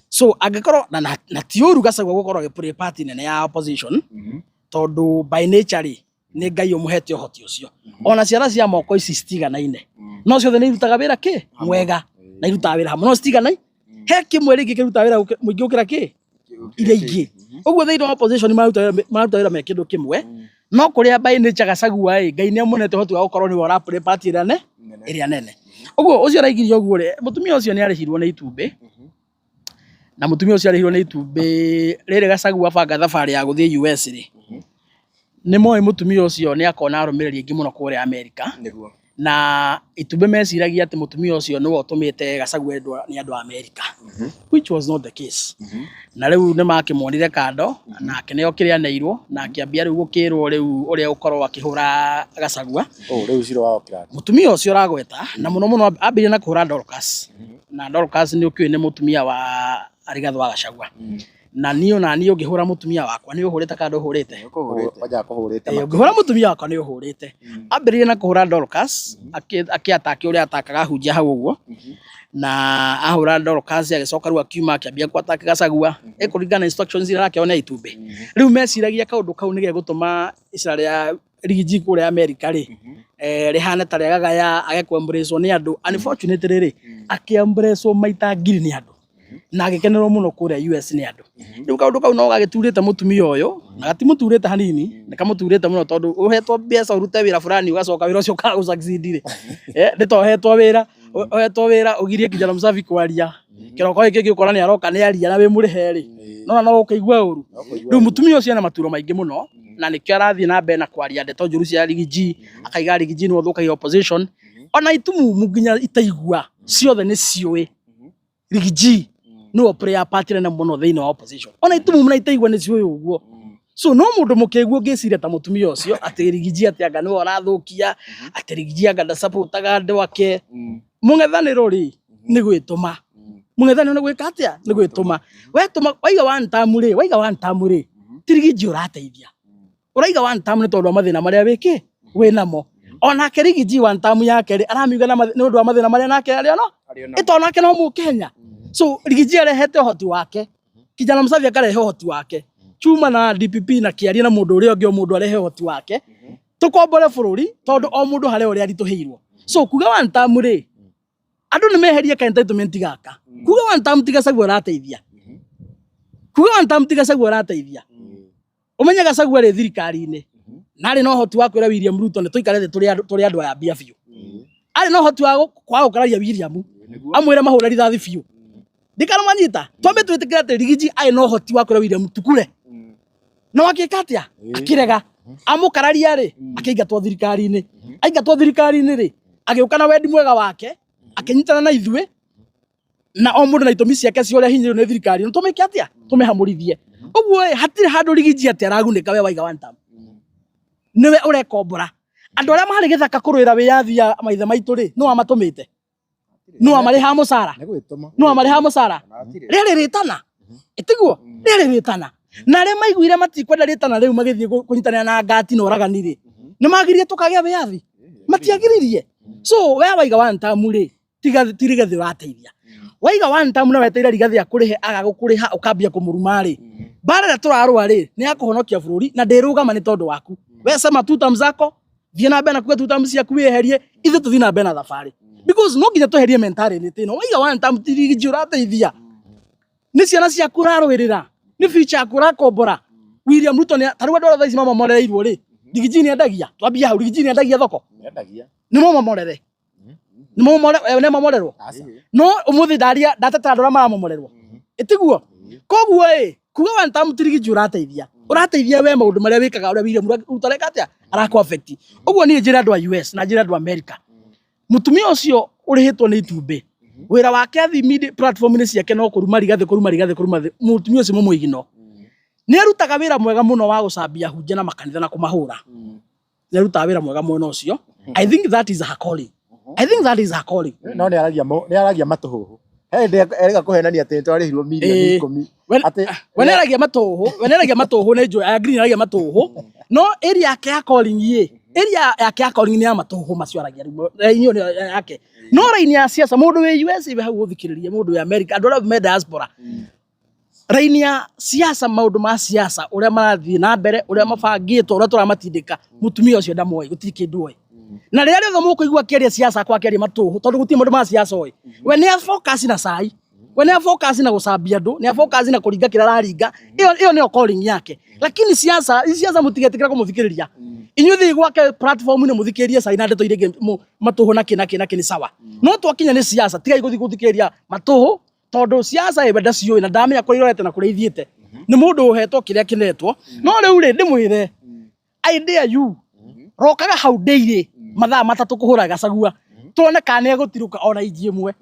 So angĩkorwo na ti ũru Gachagua gũkorwo agĩ play part nene ya opposition, tondũ by nature rĩ, nĩ Ngai ũmũhete ũhoti ũcio. Ona ciara cia moko ici citiganaine. No ciothe nĩ irutaga wĩra kĩ? Mwega. Na irutaga wĩra hamwe. No citiganaine. He kĩmwe rĩngĩ kĩrutaga wĩra mũingĩ gũkĩra kĩ? Iria ingĩ. Ũguo thĩinĩ wa opposition mararuta wĩra me kĩndũ kĩmwe. No kũrĩa by nature Gachagua ĩ, Ngai nĩ amũnete ũhoti wa gũkorwo nĩwe ũra play part ĩrĩa ne ĩrĩa nene. Ũguo ũcio araigire ũguo rĩ, mũtumia ũcio nĩ arĩhirwo nĩ itumbĩ, na mũtumia ũcio arĩhirwo nĩ itumbĩ rĩrĩ Gachagua abanga thabarĩ ya gũthiĩ US rĩ, nĩ moĩ mũtumia ũcio nĩ akona arũmĩrĩri aingĩ mũno kũrĩa Amerika. Nĩguo. Na itumbĩ meciragia atĩ mũtumia ũcio nĩwe ũtũmĩte Gachagua endwo nĩ andũ a Amerika, which was not the case. Na rĩu nĩ makĩmuonire kando, na akĩneo kĩrĩa aneirwo, na akĩambia rĩu gũkĩrwo rĩu ũrĩa ũkorwo akĩhũra Gachagua. Oh, rĩu cira wao kĩrathi. Mũtumia ũcio ũragweta, na mũno mũno ambĩrĩria na kũhũra Dorcas. Na Dorcas nĩ ũkĩũĩ nĩ mũtumia wa Rigathĩ wa Gachagua. Na niĩ ona niĩ ũngĩhũra mũtumia wakwa nĩ ũhũrĩte kana ndũhũrĩte? Kwanja kũhũrĩte. Ũngĩhũra mũtumia wakwa nĩ ũhũrĩte. Ambĩrĩria na kũhũra Dorcas, akĩ-attack ũrĩa atakaga ahunjia hau ũguo. Na ahũra Dorcas agĩcoka rĩu akiuma akĩambia kũ-attack Gachagua. Ĩkũringana na instructions iria arakĩheo nĩ itumbĩ. Rĩu meciragia kaũndũ kau nĩ gegũtũma icera rĩa Riggy G kũrĩa Amerika rĩ, rĩhane ta rĩa Gagaya age kũ-embrace nĩ andũ. Unfortunately rĩ, akĩ-embrace maita ngiri nĩ andũ. Na agĩkenerwo mũno kũrĩa US nĩ andũ. Rĩu kaũndũ kau no gagĩturĩte mũtumia ũyũ, na gatimũturĩte hanini, nĩ kamũturĩte mũno tondũ ũhetwo mbeca ũrute wĩra fulani ũgacoka wĩra ũcio ũkaga gũ-succeed rĩ. Nĩ ta ũhetwo wĩra, ũhetwo wĩra ũgirie Kijana Msafi kwaria. Kĩroko gĩkĩ kĩngĩ ũkona nĩ aroka nĩ aria na wĩ mũrĩhe rĩ. Nona no ũkĩigua ũru. Rĩu mũtumia ũcio ena maturo maingĩ mũno, na nĩkĩo arathiĩ na mbere na kwaria ndeto njũru cia Riggy G, akaiga Riggy G nĩwe ũthũkagia opposition. Ona itumumu nginya itaigua ciothe nĩ ciũĩ Riggy G nĩwe player part nene mũno thĩinĩ wa opposition. Ona itumumu na itaigua nĩ ciũĩ ũguo. So no mũndũ mũkĩgu ũngĩciria ta mũtumia ũcio atĩ Riggy G atĩ anga nĩwe ũrathũkia, atĩ Riggy G anga ndasupportaga andũ ake. Mũng'ethanĩro rĩ nĩ gwĩtũma. Mũng'ethanĩro nĩ gwĩka atĩa? Nĩ gwĩtũma. Wetũma waiga one term rĩ, waiga one term rĩ, ti Riggy G ũrateithia. Ũraiga one term nĩ tondũ wa mathĩna marĩa wĩkĩ wĩnamo. Onake Riggy G one term yake rĩ, aramiuga na nĩ ũndũ wa mathĩna marĩa nake arĩ ono. Ĩto onake no mũkenya. So Riggy G arehete ũhoti wake. Kijana Msafi akarehe ũhoti wake. Chuma na DPP na kĩaria na mũndũ ũrĩa ũngĩ o mũndũ arehe ũhoti wake. Tũkombore bũrũri tondũ o mũndũ harĩ ũrĩa aritũhĩirwo. So kuga one term rĩ, andũ nĩ meherie ka entitlement gaka. Kuga one term ti Gachagua ũrateithia. Kuga one term ti Gachagua ũrateithia. Ũmenye Gachagua arĩ thirikari-inĩ na arĩ na ũhoti wa kwĩra William Ruto nĩ tũikare thĩ tũrĩ andũ aya mbia biũ. Arĩ na ũhoti wa kwaga gũkararia William amwĩre mahũre rithathi biũ. Ndikanamanyita twambe twĩtĩkĩre atĩ Riggy G arĩ na ũhoti wa kwĩra William tukure. No akĩka atĩa? Akĩrega. Amũkararia rĩ, akĩingatwo thirikari-inĩ. Aingatwo thirikari-inĩ rĩ, agĩũka na wendi mwega wake, akĩnyitana na ithuĩ, na o mũndũ na itũmi ciake cia ũrĩa hinyĩrĩrio nĩ thirikari ĩno tũmĩke atĩa? Tũmĩhamũrithie. Ũguo ĩ, hatirĩ handũ Riggy G atĩ aragunĩka we waiga one term. Nĩwe ũrekombora. Andũ arĩa marĩ gĩthaka kũrũĩra wĩyathi ya maithe maitũ rĩ, nĩ wamatũmĩte? Nĩ wamarĩhaga mũcara? Nĩ wamarĩhaga mũcara? Rĩarĩ rĩtana. Ĩtiguo? Rĩarĩ rĩtana. Na arĩa maiguire matikwenda rĩtana rĩu magĩthiĩ kũnyitanĩra na ngati na ũragani rĩ, nĩ magiririe tũkagĩa wĩyathi? Matiagiririe. So we waiga one term rĩ, ti Rigathĩ ũrateithia. Waiga one term na wetereire Rigathĩ akũrĩhe aga gũkũrĩha ũkambia kũmũruma rĩ, mbara ĩrĩa tũrarũa rĩ, nĩ ya kũhonokia bũrũri na ndĩrũgama nĩ tondũ waku. We sema two term zako, thiĩ na mbere na kuga two term ciaku wĩyeherie, ithuĩ tũthiĩ na mbere na thabarĩ. Because no nginya tweherie mentality ĩno. Waiga one term ti Riggy G ũrateithia. Nĩ ciana ciaku ũrarũĩrĩra, nĩ future yaku ũrakombora. William Ruto nĩ ta rĩu andũ arĩa thaa ici mamomorereirwo rĩ, Riggy G nĩ endagia. Twambie hau, Riggy G nĩ endagia thoko. Endagia. Nĩ mamomorere. Nĩ mamomore, nĩ mamomorerwo. No ũmũthĩ ndaria ndatetera andũ arĩa maramomorerwo. Ĩtiguo? Koguo ĩ, kuga one term ti Riggy G ũrateithia. Ũrateithia we maũndũ marĩa wĩkaga ũrĩa William Ruto areka atĩa? Arakũ affect. Ũguo niĩ njĩre andũ a US na njĩre andũ a America. Mũtumia ũcio ũrĩhĩtwo nĩ itumbĩ. Wĩra wake athiĩ media platform-inĩ ciake no kũruma Rigathĩ, kũruma Rigathĩ, kũruma Rigathĩ. Mũtumia ũcio mũmũigino. Nĩ arutaga wĩra mwega mũno wa gũcambia ahunjia na makanitha na kũmahũra. Nĩ arutaga wĩra mwega mwena ũcio. I think that is her calling. I think that is her calling. No nĩ aragia nĩ aragia matũhũhũ. He hĩndĩ erĩga kũhenania atĩ twarĩhirwo mirioni ikũmi. We nĩ aragia matũhũhũ, we nĩ aragia matũhũhũ nĩ njũĩ, I agree nĩ aragia matũhũhũ. No area yake ya calling ĩ, area yake ya calling nĩ ya matũhũhũ macio aragia rĩu. Raini ĩyo nĩ yake. No raini ya siasa mũndũ wĩ US wĩ hau ũthikĩrĩrie mũndũ wĩ America, andũ arĩa me diaspora. Raini ya siasa, maũndũ ma siasa, ũrĩa marathiĩ na mbere, ũrĩa mabangĩtwo, ũrĩa tũramatindĩka, mũtumia ũcio ndamoĩ, gũtirĩ kĩndũ oĩ. Na rĩrĩa rĩothe mũkũigua akĩaria siasa akwa akĩaria matũhũ, tondũ gũtirĩ maũndũ ma siasa oĩ. We nĩ a focus na cai. We nĩ focus na gũcambia andũ, nĩ focus na kũringa kĩrĩa araringa. Ĩyo ĩyo nĩyo calling yake. Lakini siasa, ici siasa mũtigetĩkĩra kũmũthikĩrĩria. Inyuĩ thiĩ gwake platform-inĩ mũthikĩrĩrie cai na ndeto iria ingĩ matũhũ na kĩ na kĩ na kĩ nĩ sawa. No twakinya nĩ siasa, tigai gũthiĩ gũthikĩrĩria matũhũ tondũ siasa ĩwe ndaciũĩ na ndamenya kũrĩa irorete na kũrĩa ithiĩte. Nĩ mũndũ ũhetwo kĩrĩa kĩnetwo. No rĩu rĩ ndĩmwĩre, I dare you, rokaga hau daily mathaa 3 kũhũra Gachagua tuone kana nĩ egũtirũka ona inji ĩmwe.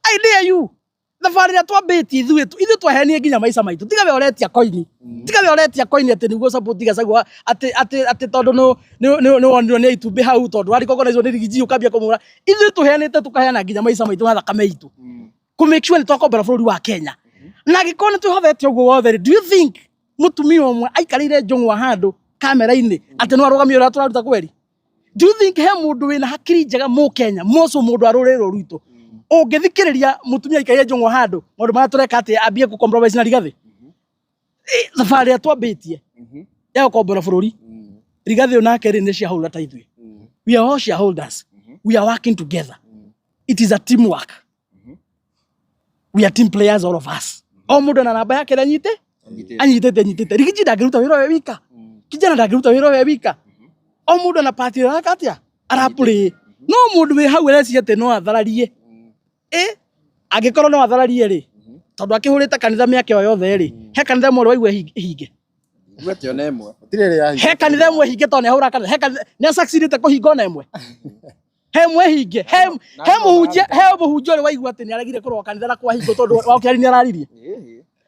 I dare you. Thabarĩ ĩrĩa twambĩtie ithuĩ ithuĩ twahenie nginya maica maitũ. Tiga we ũretia koini, tiga we ũretia koini atĩ nĩguo support Gachagua, atĩ atĩ atĩ tondũ nĩ nĩ nĩ wonirwo nĩ itumbĩ hau tondũ warĩ recognize nĩ Riggy G ũkambia kũmũra. Ithuĩ tũheanĩte tũkaheana nginya maica maitũ na thakame itũ kũ make sure nĩ twakombora bũrũri wa Kenya. Na angĩkorwo nĩ twĩhothete ũguo wothe rĩ, do you think mũtumia ũmwe aikarĩire njũng'wa handũ kamera-inĩ atĩ no arũgamie ũrĩa tũraruta kweri? Do you think he mũndũ wĩna hakiri njega mũ Kenya moco mũndũ wa rũrĩrĩ rũrũ rwitũ ũngĩthikĩrĩria mũtumia aikarĩire njũng'wa handũ maũndũ marĩa tũreka atĩ ambie kũ compromise na Rigathĩ? Thabarĩ ĩrĩa twambĩtie ya gũkombora bũrũri, Rigathĩ ũyũ nake rĩ nĩ shareholder ta ithuĩ. We are all shareholders, we are working together, it is a teamwork, we are team players, all of us. O mũndũ na namba yake ĩrĩa anyite anyitĩte anyitĩte. Riggy G ndangĩruta wĩra ũyũ wika, kijana ndangĩruta wĩra ũyũ wika. O mũndũ na part ĩrĩa areka atĩa araplay. No mũndũ wĩ hau areciria atĩ no athararie, ĩ angĩkorwo no athararie rĩ, tondũ akĩhũrĩte kanitha mĩaka ĩyo yothe rĩ, he kanitha ĩmwe waigua hinge? Gwete ona ĩmwe. Gũtirĩ ĩrĩa He kanitha ĩmwe hinge? Tondũ nĩ ahũra kanitha, he kanitha nĩ succeedĩte kũhinga ona ĩmwe? He ĩmwe hinge? He mũhunjia ũrĩ waigua atĩ nĩ aregire kũrũa kanitha na kwahingwo tondũ wa kĩari nĩ araririe?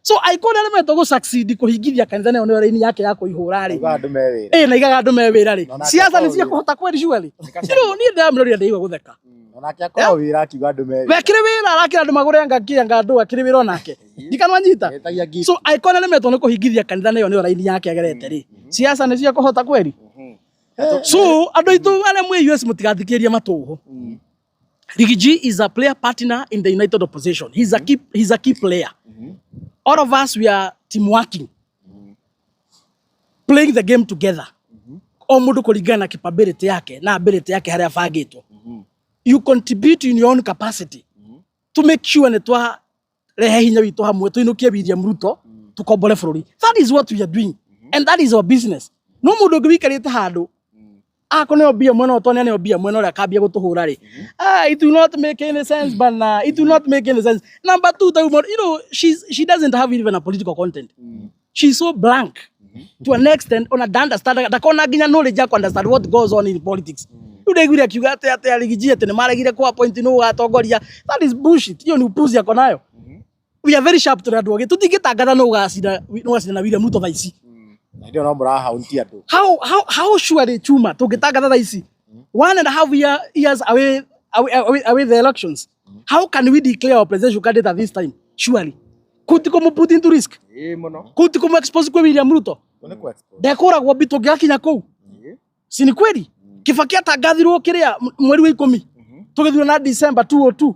So angĩkorwo nĩ aremetwo gũ succeed kũhingithia kanitha nayo nĩyo raini yake ya kũihũra rĩ. Auga andũ me wĩra. Ĩ na igaga andũ me wĩra rĩ, Onake siasa nĩ akorwo cia wĩra. kũhota kweri surely? Rĩu niĩ ndĩramũrorire ndĩigua gũtheka. Onake akorwo wĩra akiuga andũ me wĩra. Wekĩrĩ wĩra arakĩra andũ magũre anga kĩ anga andũ akĩrĩ wĩra onake ndikanwanyita. Etagia gift. So angĩkorwo nĩ aremetwo nĩ kũhingithia kanitha nayo nĩyo raini yake agerete rĩ, siasa nĩ cia kũhota kweri? So andũ aitũ arĩa mwĩ US, mũtigathikĩrĩrie matũhũ. Riggy G is a player partner in the united opposition. He's a key player. All of us, we are team working, playing the game together. O mũndũ kũringana na capability yake na ability yake harĩa abangĩtwo. You contribute in your own capacity to make sure nĩ twa rehe hinya witũ hamwe tũinũkie William Ruto tukombore bũrũri. That is what we are doing and that is our business. No mũndũ ũngĩ wĩikarĩte handũ akorwo nĩo mbia mwena ũyũ tondũ nĩo mbia mwena ũrĩa akambia gũtũhũra rĩ, ah, it will not make any sense bana, it will not make any sense. Number two, ta she doesn't have even a political content. She's so blank to an extent ona da understand, ndakona nginya knowledge ya understand what goes on in politics. Rĩu ndaiguire akiuga atĩ a Riggy G atĩ nĩ maregire kwa point nũ ũgatongoria. That is bullshit. Hiyo ni upuzi ako nayo. We are very sharp, tũrĩ andũ ogĩ, tũtingĩtangatha nũ ũgacinda na William Ruto thaa ici. Na ndio no mũrahaunti andũ. How surely chuma tũngĩtangatha thaa ici, 1.5 years away the elections, how can we declare our presidential candidate at this time? Surely kũu ti kũmũ put into risk? Ĩĩ mũno. Kũu ti kũmũ expose kwĩ William Ruto? Kũu nĩ kũ-expose. Ndekũragwo mbi tũngĩgakinya kũu. Si ni kweli Kibaki atangathirwo kĩrĩa mweri wa 10 tũgĩthura na December 202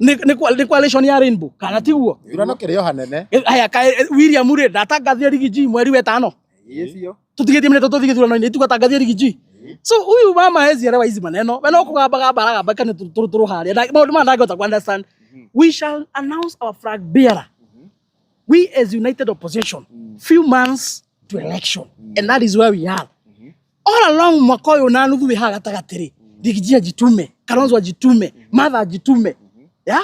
nĩ coalition ya Rainbow kana tiguo? Gĩthurano kĩrĩ o hanene. Haya, William rĩ ndatangathire Riggy G mweri wa 5? Ĩĩ biũ. Tũtigĩtie mĩne tũthiĩ gĩthurano-inĩ itugatangathie Riggy G. So huyu mama hezi elewa hizi maneno, we no kũgamba gamba aragamba kana tũrũ harĩa. Maũndũ maya ndangĩhota ku understand. We shall announce our flag bearer, we as united opposition, few months to election, and that is where we are all along. Mwaka ũyũ na nuthu wĩ haha gatagatĩ rĩ, Riggy G ajitume, Kalonzo ajitume, Martha ajitume, ya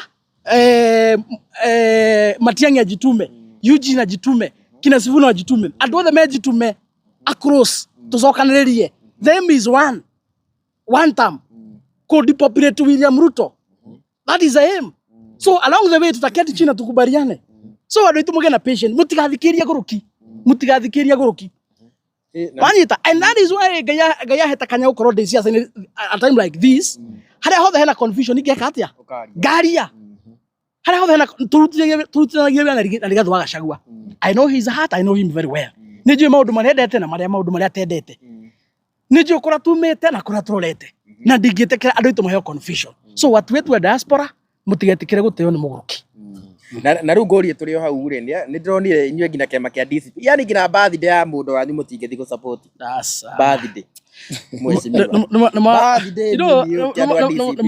Matiang'i ajitume, Eugene ajitume, kina Sifuna ajitume, andũ othe mejitume across tũcokanĩrĩrie. Them is one one term could depopulate William Ruto. That is the aim. So along the way tutaketi chini na tukubaliane. So andũ aitũ mũgĩe na patient, mũtigathikĩrie gũrũki, mũtigathikĩrie gũrũki. Wanyita? And that is why Ngai aheta kanya gũkorwo ndĩ ciaca-inĩ at a time like this, harĩa hothe hena confusion ingĩka atĩa? Ũkaria. Ngaria harĩa hothe hena tũrutithanagia wĩra na Rigathĩ wa Gachagua. I know his heart, I know him very well. Nĩ njũĩ maũndũ marĩa endete na marĩa maũndũ marĩa atendete. Nĩ njũĩ kũrĩa tumĩte na kũrĩa tũrorete na ndingĩtĩkĩra andũ aitũ maheo confusion. So watu wetu wa diaspora, mũtigetĩkĩre gũteo nĩ mũgũrũki. Na rĩu ngũrie tũrĩ o hau rĩ, nĩ ndĩronire inyuĩ nginya kĩama kĩa DCP, yani nginya birthday ya mũndũ wanyu mũtingĩthiĩ gũ support birthday mheshimiwa birthday nini ti andũ a DCP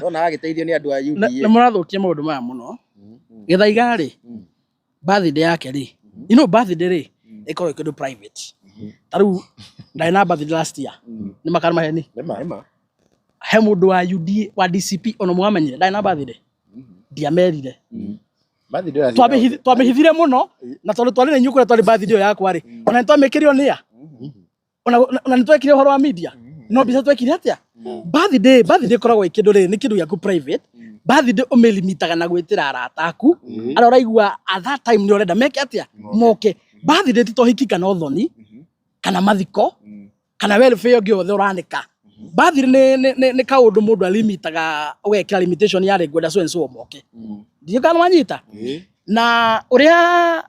ndona agĩteithio nĩ andũ a Nĩ UDA. Mũrathũkia maũndũ maya mũno. Gĩthaiga rĩ, birthday yake rĩ, you know birthday rĩ, ĩkoragwo ĩ kĩndũ private. Ta rĩu ndarĩ na birthday last year. Nĩ makara maheni. Nĩma. He mũndũ wa UD wa DCP ona mwamenyire ndarĩ na birthday. Ndiamerire. Birthday ĩyo Twamĩhithire mũno na tondũ twarĩ na inyuĩ kũrĩa twarĩ birthday ĩyo yakwa rĩ, ona nĩ twamĩkĩrire nĩa. Ona nĩ twekire ũhoro wa media. No mbica twekire atĩa? Birthday ĩkoragwo ĩ kĩndũ rĩ, nĩ kĩndũ gĩaku private. Birthday ũmĩlimitaga na gwĩtĩra arata aku arĩa ũraigua at that time nĩ ũrenda meke atĩa, moke. Birthday ti ta ũhiki kana ũthoni kana mathiko kana welfare ũngĩ wothe ũranĩka. Birthday nĩ kaũndũ mũndũ alimitaga, ũgekĩra limitation ya rĩ ngwenda so and so moke. Ndiũĩ kana wanyita. Na ũrĩa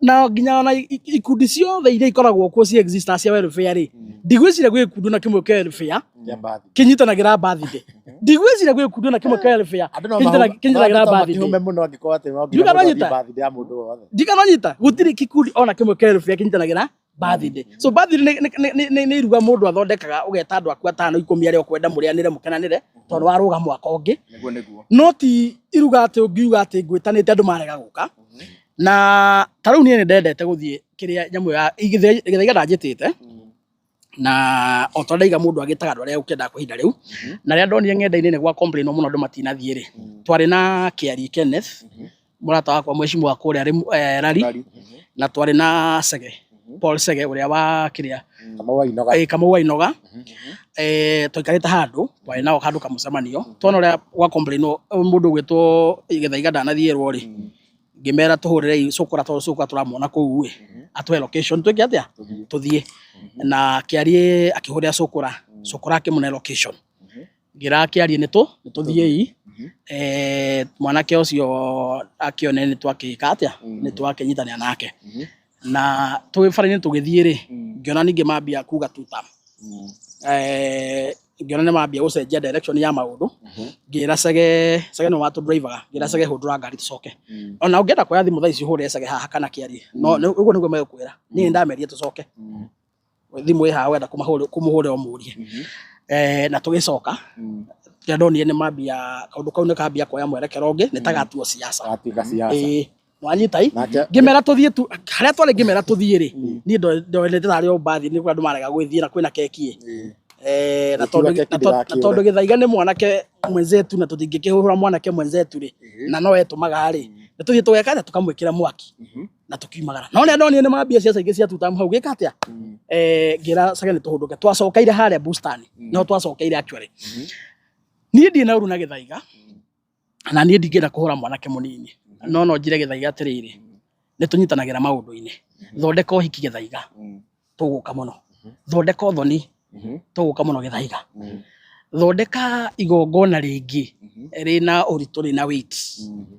na nginya ona ikundi ciothe iria ikoragwo kuo ci exist cia welfare rĩ, ndigwĩciria gwĩ gĩkundi ona kĩmwe kĩa welfare kĩnyitanagĩra birthday. Ndigwĩciria gwĩ gĩkundi ona kĩmwe kĩa welfare Andũ no kĩnyitanagĩra birthday. makĩhume mũno angĩkorwo atĩ no nginya Ndiũĩ kana mũndũ athiĩ wanyita. birthday ya mũndũ wothe. Ndiũĩ kana wanyita. Gũtirĩ gĩkundi ona kĩmwe kĩa welfare kĩnyitanagĩra birthday. So birthday nĩ iruga mũndũ athondekaga, ũgeta andũ aku atano ikũmi arĩa ũkwenda mũrĩanĩre mũkenanĩre tondũ warũga mwaka ũngĩ. Nĩguo nĩguo. No ti iruga atĩ ũngiuga atĩ ngwĩtanĩte andũ marega gũka. Na ta rĩu niĩ nĩ ndendete gũthiĩ kĩrĩa nyamũ ya Gĩthaiga ndanjĩtĩte. Na o ta ũrĩa ndaiga mũndũ agĩtaga andũ arĩa ũkĩendaga kwa ihinda rĩu. Na rĩrĩa ndonire ng'enda-inĩ nĩ gwa complain mũno andũ matinathiĩ rĩ, twarĩ na Kĩari Kenneth, mũrata wakwa mheshimiwa kũrĩa Rari, na twarĩ na Sege, Paul Sege ũrĩa wa kĩrĩa Kamau wa Inoga. Kamau wa Inoga. Twaikarĩte handũ, twarĩ nao handũ kamũcemanio. Tuona ũrĩa gwa complain mũndũ ũgwĩtwo Gĩthaiga ndanathiĩrwo rĩ, ngĩmera tũhũrĩre Cũkũra tondũ Cũkũra tũramuona kũu ĩ, atũhe location twĩke atĩa, tũthiĩ. Na Kĩariĩ akĩhũrĩra Cũkũra, Cũkũra akĩmũne location. Ngĩra Kĩariĩ nĩ tũthiĩi. Mwanake ũcio akĩone nĩ twakĩka atĩa, nĩ twakĩnyitanĩra nake. Na twĩ bara-inĩ tũgĩthiĩ rĩ, ngĩona ningĩ mambia kuga tutam. Ngĩona nĩ mambia gũcenjia direction ya maũndũ. Ngĩra Sege, Sege nĩwe watũ-drivaga, ngĩra Sege hũndũra ngari tũcoke. Ona ũngĩenda kuoya thimũ thaa ici ũhũrĩre Sege haha kana Kĩariĩ, no ũguo nĩguo megũkwĩra. Niĩ nĩndamerire tũcoke. Thimũ ĩ haha wenda kũmũhũrĩra ũmũrie. Na tũgĩcoka, rĩrĩa ndonire nĩ mambia, kaũndũ kau nĩ kambia kuoya mwerekero ũngĩ, nĩ ta gatuo siasa. Gatuĩka siasa. Wanyita i? Ngĩmera tũthiĩ tu, harĩa twarĩ ngĩmera tũthiĩ rĩ, niĩ ndonete tarĩ o mbathi, nĩ andũ marega gwĩthiĩ na kwĩna keki ĩ. Na tondũ Gĩthaiga nĩ mwanake mwenzetu na tũtingĩkĩhũra mwanake mwenzetu rĩ, na no etũmaga rĩ, nĩ tũthiĩ tũgeka atĩa, tũkamwĩkĩra mwaki na tũkiumagara. No nĩ ndonire nĩ mambia ciaca ingĩ cia tutamu hau gĩka atĩa, ngĩra Sage nĩ tũhũndũke. Twacokeire harĩa bustani, no twacokeire actually. Niĩ ndirĩ na ũru na Gĩthaiga, na niĩ ndingĩenda kũhũra mwanake mũnini, no no njĩre Gĩthaiga atĩrĩrĩ, nĩ tũnyitanagĩra maũndũ-inĩ. Thondeka ũhiki Gĩthaiga, tũgũka mũno. Thondeka ũthoni, tũgũka mũno Gĩthaiga. Thondeka igongona rĩngĩ rĩna ũritũ, rĩna weight,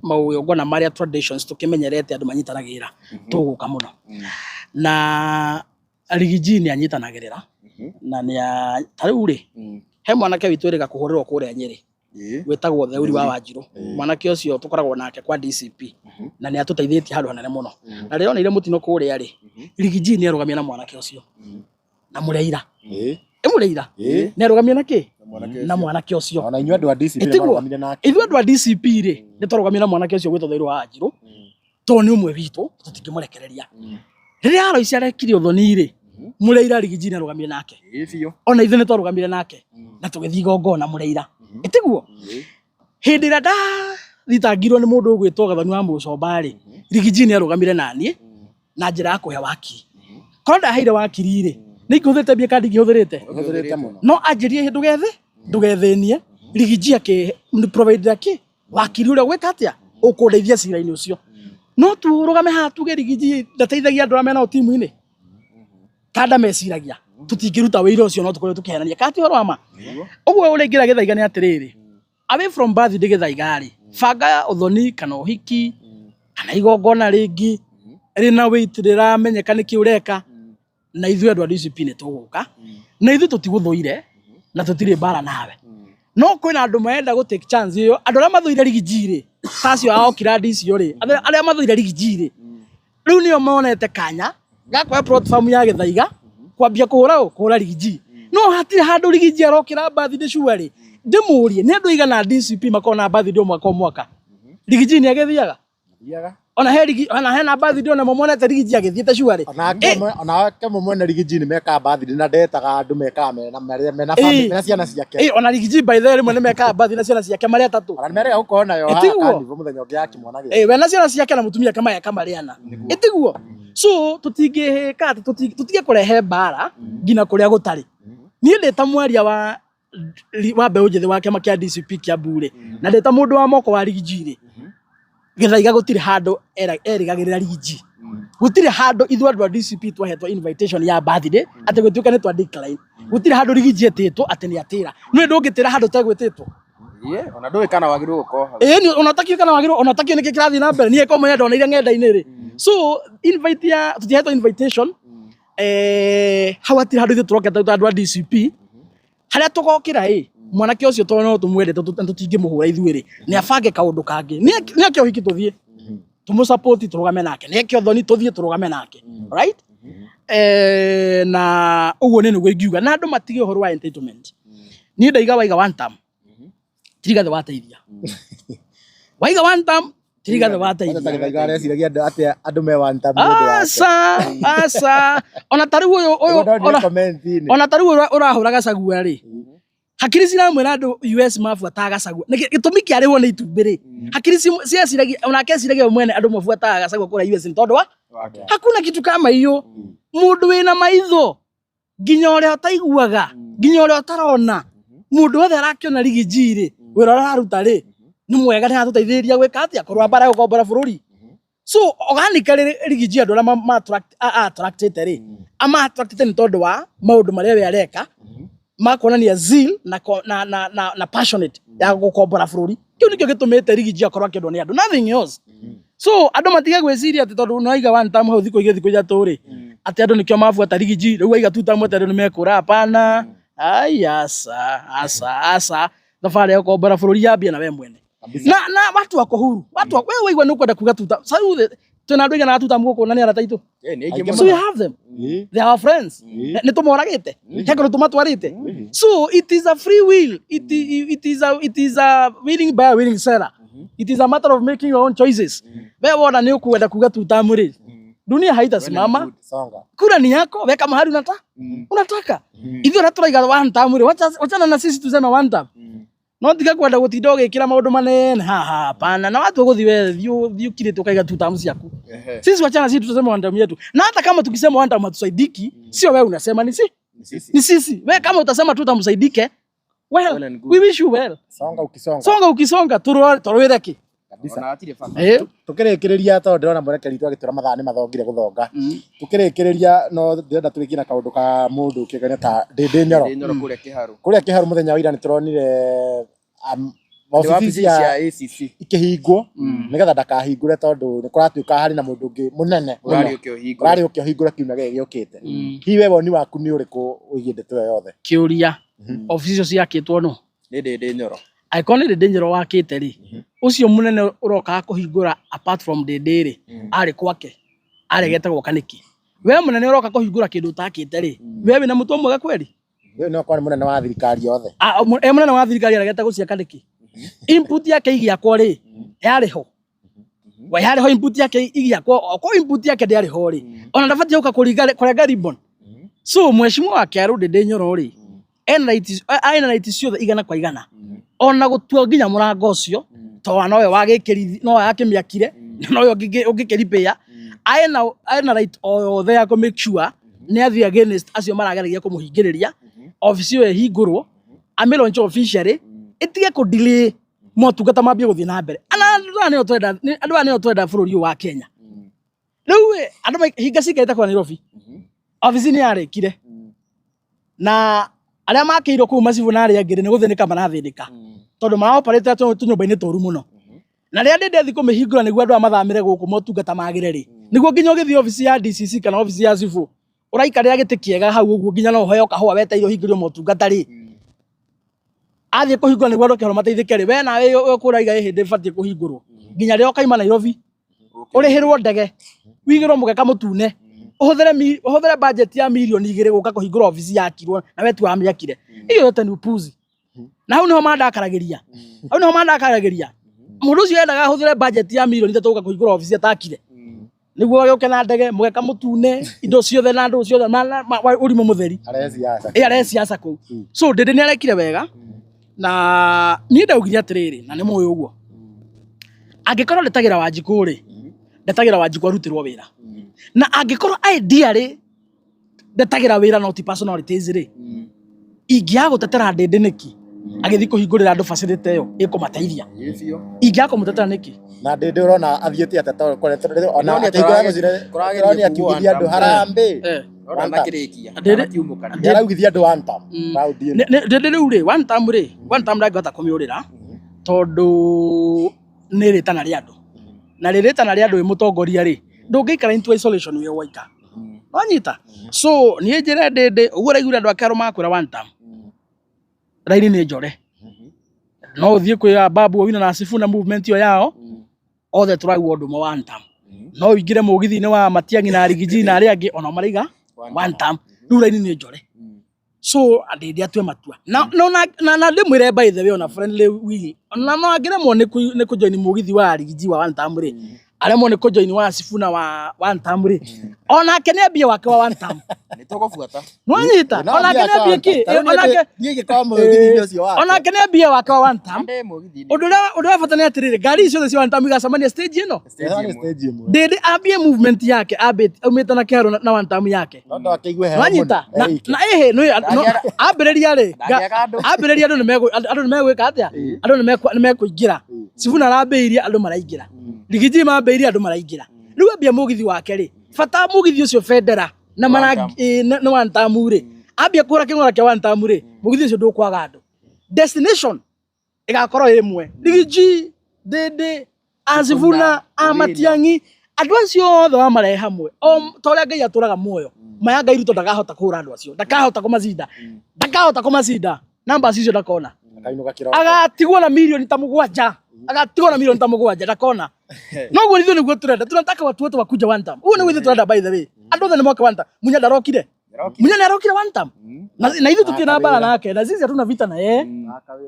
magongona marĩa traditions tũkĩmenyerete andũ manyitanagĩrĩra, tũgũka mũno. Na Rigiji nĩ anyitanagĩrĩra, na nĩ ta rĩu rĩ, he mwanake witũ ĩrĩga kũhũrĩrwo kũrĩa Nyĩrĩ, wĩtagwo Theuri wa Wanjirũ. Mwanake ũcio tũkoragwo nake kwa DCP, na nĩ atũteithĩtie handũ hanene mũno. Na rĩrĩa oneire mũtino kũrĩa rĩ, Rigiji nĩ arũgamia na mwanake ũcio na Mũreira. Mũreira nĩ arũgamia na kĩ? Na mwanake ũcio. Ona inyuĩ andũ a DCP nĩ mwarũgamire nake. Ithuĩ andũ a DCP rĩ, nĩ twarũgamire na mwanake ũcio gwĩtwo Theuri wa Wanjirũ, tondũ nĩ ũmwe witũ, tũtingĩmũrekereria. Rĩrĩa Alois arekire ũthoni rĩ, Mũreira Rigiji nĩ arũgamire nake. Ona ithuĩ nĩ twarũgamire nake na tũgĩthiĩ igongona Mũreira. Ĩtiguo? Hĩndĩ ĩrĩa ndathitangirwo nĩ mũndũ ũgwĩtwo Gathoni wa Mũcomba rĩ, Rigiji nĩ arũgamire naniĩ na njĩra ya kũhe wakiri. Korwo ndaheire wakiri rĩ, nĩ ingĩhũthĩrĩte mbia kana ndingĩhũthĩrĩte? No anjĩrie ndũgethĩnie, Rigiji akĩ provide kĩ? Wakiri ũrĩa ũgwĩka atĩa? Ũkũndeithia cira-inĩ ũcio. No tũrũgame haha tuge Rigiji ndateithagia andũ arĩa menao timu-inĩ? Kanda meciragia tũtingĩruta wĩira ũcio no tũkorwo tũkĩhenania. Kana ti ũhoro wa ma? Ũguo ũrĩa ingĩra Gĩthaiga nĩ atĩrĩrĩ, away from birthday Gĩthaiga rĩ, banga ũthoni kana ũhiki kana igongona rĩngĩ rĩna weight rĩramenyeka nĩkĩ ũreka, na ithuĩ andũ a DCP nĩ tũgũka, na ithuĩ tũtigũthũire na tũtirĩ mbara nawe. No kwĩna andũ marenda gũ take chance ĩyo, andũ arĩa mathũire Rigiji rĩ, ta acio a Okirandi icio rĩ, arĩa mathũire Rigiji rĩ, rĩu nĩo monete kanya ga kuoya platform ya Gĩthaiga kwambia kũhũra ũ, kũhũra Rigiji. No hatirĩ handũ Rigiji arokĩra birthday sure rĩ, ndĩmũrie nĩ andũ aigana a DCP makoragwo na birthday o mwaka o mwaka? Rigiji nĩ agĩthiaga? Thiaga. Ona he rigi, ona hena birthday ona monete Riggy G agĩthiĩte cuarĩ. Onake mwe mwene Riggy G nĩ mekaga birthday na ndetaga andũ, mekaga mena mena family, mena ciana ciake. Ĩ, ona Riggy G by the way rĩmwe nĩ mekaga birthday na ciana ciake marĩ atatũ. Ona nĩmerĩga gũkorwo nayo haha Ĩtiguo. carnival mũthenya ũngĩ ya kĩmwana gĩake. Ĩ, we na ciana ciake na mũtumia ake mareka marĩana. Ĩtiguo. So tũtingĩhĩka atĩ tũtige kũrehe mbara nginya kũrĩa gũtarĩ. Niĩ ndĩ ta mwaria wa mbeũ njĩthĩ wa kĩama kĩa DCP Kiambu rĩ, na ndĩ ta mũndũ wa moko wa Riggy G rĩ, Gĩthaiga gũtirĩ handũ erĩgagĩrĩra Riggy G. Gũtirĩ handũ ithuĩ andũ a DCP twahetwo invitation ya birthday atĩ gũtuĩka nĩ twa decline. Gũtirĩ handũ Riggy G etĩtwo atĩ nĩ atĩra. Nĩ ndũngĩtĩra handũ ũtegwĩtĩtwo. Yeah, ona ndũĩ kana wagĩrĩirwo gũkorwo hau. Ĩĩ, ona ũtakĩũĩ kana wagĩrĩirwo, ona ũtakĩũĩ nĩkĩ kĩrathiĩ na mbere. Niĩ ko mwene ndoneire ng'enda-inĩ rĩ. So invite ya tũtihetwo invitation. Hau hatirĩ handũ ithuĩ tũrokete ta andũ a DCP. Harĩa tũgokĩra ĩ, mwanake ũcio tondũ no tũmwendete tũtingĩmũhũra ithuĩ rĩ, nĩ abange kaũndũ kangĩ. Nĩ eke ũhiki tũthiĩ. Tũmũ support tũrũgame nake. Nĩ eke ũthoni tũthiĩ tũrũgame nake. Right? Na ũguo nĩ nĩguo ingiuga. Na andũ matige ũhoro wa entitlement. Niĩ ndaiga waiga one term. Ti Rigathĩ wateithia. Waiga one term, ti Rigathĩ wateithia. Kwanza ta Gĩthaiga areciragia andũ atĩa andũ me one term nĩ ũndũ wake. Aca, aca. Ona ta rĩu ũyũ, ũyũ, Nĩguo ndonire ona, comment-inĩ. ona ta rĩu ũyũ ũrahũra Gachagua rĩ, hakiri ciramwĩra andũ US mabuataga Gachagua. Nĩ gĩtũmi kĩarĩhwo nĩ itumbĩ rĩ, hakiri cieciragia, onake eciragia we mwene andũ mabuataga Gachagua kũrĩa US nĩ tondũ wa hakuna kitu kama hiyo. Mũndũ wĩna maitho nginya ũrĩa ũtaiguaga, nginya ũrĩa ũtarona, mũndũ wothe arakĩona Riggy G rĩ, wĩra ũrĩa araruta rĩ, nĩ mwega, nĩ aratũteithĩrĩria gwĩka atĩa, kũrũa mbara ya gũkombora bũrũri. So organically Riggy G andũ arĩa attractĩte rĩ, ama attractĩte nĩ tondũ wa maũndũ marĩa we areka, ma kuonania zeal na passionate ya gũkombora bũrũri. Kĩu nĩkĩo gĩtũmĩte Riggy G akorwo akĩendwo nĩ andũ, nothing else. So andũ matige gwĩciria atĩ tondũ nĩ waiga one term hau thikũ igĩrĩ thikũ ithatũ rĩ, atĩ andũ nĩkĩo mabuata Riggy G, rĩu waiga two term atĩ andũ nĩ mekũra. Hapana. Ai, aca, aca, aca. Thabarĩ ya gũkombora bũrũri yambie na we mwene. Na watu wako huru. Watu wako, wewe waigua nĩ ũkwenda kuga two term. Sasa rĩu twĩna andũ aigana a two term gũkũ na nĩ arata aitũ. Nĩ aingĩ So we have them. They are our friends. Nĩ tũmoragĩte. He kũndũ tũmatwarĩte. So it is a free will. It is a willing buyer, willing seller. It is a matter of making your own choices. We wona nĩ ũkwenda kuga two term rĩ, dunia haitasimama. Songa. Kura ni yako, weka mahali unataka. Ithuĩ arĩa tũraiga one term rĩ, wachana na sisi tuseme one term. No tiga kwenda gũtinda ũgĩkĩra maũndũ manene haha, hapana. Na watu gũthiĩ we thiĩ ũkirĩte ũkaiga two term ciaku. Sisi wachana sisi tuseme one term yetu. Na hata kama tukisema one term hatusaidiki, sio wewe unasema, ni si? Ni sisi. Wewe kama utasema tu tamsaidike, well, Well and good. we wish you well. Songa ukisonga. Songa ukisonga, tũrũĩre kĩ? Kabisa. Ona hatirĩ bata. Tukĩrĩkĩrĩria tondũ ndĩrona mwerekeri witũ agĩtwĩra mathaa nĩ mathongire gũthonga. Tukĩrĩkĩrĩria no ndĩrenda tũrĩkie na kaũndũ ka mũndũ ũkĩũĩkaine ta Ndĩndĩ Nyoro. Ndĩndĩ Nyoro kũrĩa Kĩharũ. Kũrĩa Kĩharũ mũthenya wa ira nĩ tũronire Nĩ wabici wabici cia cia ACC. ikĩhingwo nĩgetha ndakahingũre tondũ nĩ kũratuĩka harĩ na mũndũ ũngĩ mũnene mũno Ũrarĩ ũke ũhingũre. ũrarĩ ũke ũhingũre kiumia gĩkĩ gĩũkĩte. Hihi we woni waku nĩ ũrĩkũ wĩgiĩ ndeto ĩyo yothe? Kĩũria, obici icio ciakĩtwo nũ? Nĩ Ndĩndĩ Nyoro. Angĩkorwo nĩ Ndĩndĩ Nyoro wakĩte rĩ, ũcio mũnene ũrokaga kũhingũra apart from Ndĩndĩ rĩ, arĩ kwake, aregete gwaka nĩkĩ? We mũnene ũroka kũhingũra kĩndũ ũtakĩte rĩ, we wĩna mũtwe mwega kweli? Ũyũ no akorwo nĩ mũnene wa thirikari yothe. E mũnene wa thirikari aregete gũciaka nĩkĩ? Input yake igĩakwo rĩ, yarĩ ho. We yarĩ ho input yake igĩakwo, okorwo input yake ndĩarĩ ho rĩ, ona ndabatiĩ gũka kũrenga ribbon. So mheshimiwa wa Kĩarũ Ndĩndĩ Nyoro rĩ, ena right ciothe igana kwa igana. Ona gũtua nginya mũrango ũcio, tondũ nowe wagĩkĩrithi, nowe wakĩmĩakire, na nowe ũngĩkĩripĩa. Ena right o yothe ya kũ make sure nĩ athiĩ against acio marageragia kũmũhingĩrĩria, obici ĩyo ĩhingũrwo, amĩ launch officially, ĩtige kũ delay motungata mambie gũthiĩ na mbere. Ana andũ aya nĩo twenda, andũ aya nĩo twenda bũrũri ũyũ wa Kenya. Rĩu ĩ, andũ hinga cikarĩte kũrĩa Nairobi. Obici nĩ yarĩkire. Na arĩa makĩirwo kũu macibũ na arĩa angĩ rĩ, nĩ gũthĩnĩka marathĩnĩka. Tondũ maraoperate tũnyũmba-inĩ tũru mũno. Na rĩrĩa ndĩ ndethi kũmĩhingũra nĩguo andũ aya mathamĩre gũkũ motungata magĩre rĩ, nĩguo nginya ũgĩthiĩ obici ya DCC kana obici ya cibũ, ũraikarĩra gĩtĩ kĩega hau ũguo nginya no ũheo kahũa wetereire ũhingũrio motungata rĩ. Athiĩ kũhingũra nĩguo andũ kĩharo mateithĩke rĩ, we nawe ũkũraiga ĩ hĩndĩ ĩbatiĩ kũhingũrwo. Nginya rĩrĩa ũkaima Nairobi, ũrĩhĩrwo ndege, wigĩrwo mũgeka mũtune, ũhũthĩre budget ya mirioni igĩrĩ gũka kũhingũra obici yakirwo na we tu wamĩakire. Hiyo yote ni upuzi. Na hau niho mandakaragĩria. Hau niho mandakaragĩria. Mũndũ ũcio endaga ahũthĩre budget ya mirioni 3 gũka kũhingũra obici atakire. Nĩguo agĩũke na ndege, mũgeka mũtune, indo ciothe na andũ ciothe, ũrimũ mũtheri. Arehe siasa. Ĩ arehe siasa kũu. So Ndĩndĩ nĩ arekire wega, na niĩ ndaugire atĩrĩrĩ, na nĩ mũĩ ũguo. Angĩkorwo ndetagĩra Wanjikũ rĩ, ndetagĩra Wanjikũ arutĩrwo wĩra. Na angĩkorwo idea rĩ, ndetagĩra wĩra no ti personalities rĩ, ingĩaga gũtetera Ndĩndĩ nĩkĩ? Agĩthiĩ kũhingũrĩra andũ facility ĩyo ĩkũmateithia. Ingĩaga kũmũtetera nĩkĩ? Na Ndĩndĩ ũrona athiĩte atĩa tondũ ona Ndĩrona akĩhingũra gũcire kũragerio ũrona kuo akiugithia andũ one term. harambee. Ndĩrona makĩrĩkia, Ndĩndĩ- makiumũkania. Nĩ araugithia andũ one term. Round ĩno. Ndĩndĩ rĩu rĩ, one term rĩ, one term ndangĩhota kũmĩũrĩra tondũ nĩ rĩtana rĩa andũ. Na rĩrĩtana rĩa andũ wĩ mũtongoria rĩ, ndũngĩikara into isolation wĩ woika. Wanyita? So niĩ njĩre Ndĩndĩ, ũguo ũraiguire andũ a Kĩharũ makwĩra one term. Raini nĩ njore. No ũthiĩ kwĩ Babu Owino na Sifuna movement ĩyo yao, othe tũraigua ũndũ ũmwe one term. No ũingĩre mũgithi-inĩ wa Matiang'i na Rigiji na arĩa angĩ onao maraiga one term. Rĩu raini nĩ njore. So Ndĩndĩ atue matua. Na no na na, na ndĩmwĩre by the way ona friendly will. Ona no angĩremwo nĩ kũjoin mũgithi wa Rigiji wa one term rĩ. Aremwo nĩ kũjoin wa Sifuna wa one term rĩ. Onake nĩ ambie wake wa one term. Nĩ tũgũbuata. Nwanyita? Onake nĩ ambie kĩ? Onake Niĩ ingĩkorwo mũgithi-inĩ ũcio wake. Onake nĩ ambie wake wa one term. Ndĩ mũgithi-inĩ. Ũndũ ũrĩa wa bata nĩ atĩrĩrĩ, ngari ici ciothe cia one term igacemania stage ĩno. Stage Nĩ ĩmwe. stage ĩmwe. Ndĩndĩ ambie movement yake ambĩte aumĩte na Kĩharũ na one term yake. No ndakĩigue heho mũno. Nwanyita? Na Eike. na ĩhĩ no ambĩrĩria rĩ, Ndangĩaga andũ. ambĩrĩria andũ nĩ andũ nĩ megwĩka atĩa? Andũ nĩ mekũingĩra. Sifuna arambĩrĩirie andũ maraingĩra. Rigiji mambĩrĩirie andũ maraingĩra. Rĩu ambia mũgithi wake rĩ, bata mũgithi ũcio bendera na marangi nĩ one term rĩ, ambia kũhũra kĩng'ora kĩa one term rĩ, mũgithi ũcio ndũkwaga andũ. Destination ĩgakorwo ĩ ĩmwe. Rigiji, Ndĩndĩ, Asifuna, Amatiang'i, andũ acio othe wamarehe hamwe o ta ũrĩa Ngai atũraga muoyo, maya Ngai Ruto ndakahota kũhũra andũ acio, ndakahota kũmacinda, ndakahota kũmacinda, numbers icio ndakona. Akainũka kĩroko. Agatigwo na mirioni ta 7, agatigwo na mirioni ta 7 ndakona. Noguo ithuĩ nĩguo tũrenda, tunataka watu wote wakuja one term. Ũguo nĩguo ithuĩ tũrenda by the way. Andũ othe nĩ moke one term. Munya ndarokire. Munya nĩ arokire one term. Na ithuĩ tũtirĩ na mbara nake, na sisi hatuna vita na yeye.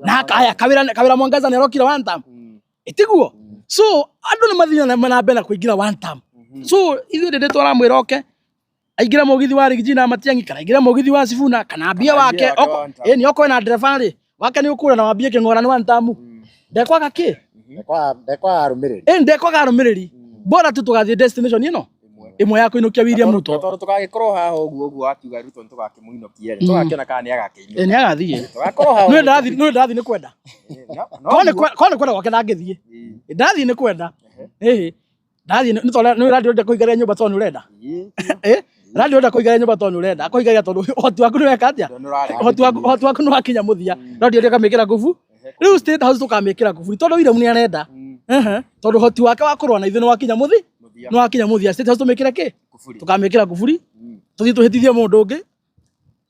Na haya Kawira Mwangaza nĩ arokire one term. Ĩtiguo? So andũ nĩ mathiĩ na mbere na kũingĩra one term. So ithuĩ Ndĩndĩ tũramwĩra oke aingĩre mũgithi wa Rigiji na Matiang'i kana aingĩre mũgithi wa Sifuna kana ambie wake ĩni okorwo ena ndereba rĩ wake nĩ ũkũra na wambie kĩng'ora nĩ one term. Ndekwaga kĩ? Ndekwaga arũmĩrĩri. Ĩ ndekwaga arũmĩrĩri. Bora tu tũgathiĩ destination ĩno ĩmwe ya kũinũkia William Ruto. Tondũ tũgagĩkorwo haha ũguo ũguo akiuga Ruto nĩ tũgakĩmũinũkia rĩ, tũgakĩona kana nĩ agakĩinũka. Ĩ nĩ agathiĩ. Tũgakorwo haha Nĩ ũguo. ndarathiĩ nĩ ndarathiĩ nĩ kwenda. Korwo nĩ kwenda gwake ndangĩthiĩ. Ndathiĩ nĩ kwenda. Ĩhĩ. Ndathiĩ nĩ tondũ nĩ ũrenda ũrenda kũigaria nyũmba tondũ nĩ ũrenda. Ũrenda ũrenda kũigaria nyũmba tondũ nĩ ũrenda. Akũigaria tondũ ũhoti waku nĩ weka atĩa? Ũhoti waku nĩ wakinya mũthia. No ndiũria ũkamĩkĩra ngubu. Rĩu State House tũkamĩkĩra ngubu tondũ William nĩ arenda. Tondũ ũhoti wake wa kũrũa na ithuĩ nĩ wakinya mũthi. Nĩ wakinya mũthia. State House tũmĩkĩre kĩ? Tũkamĩkĩra kuburi. Tũthiĩ tũhĩtithie mũndũ ũngĩ.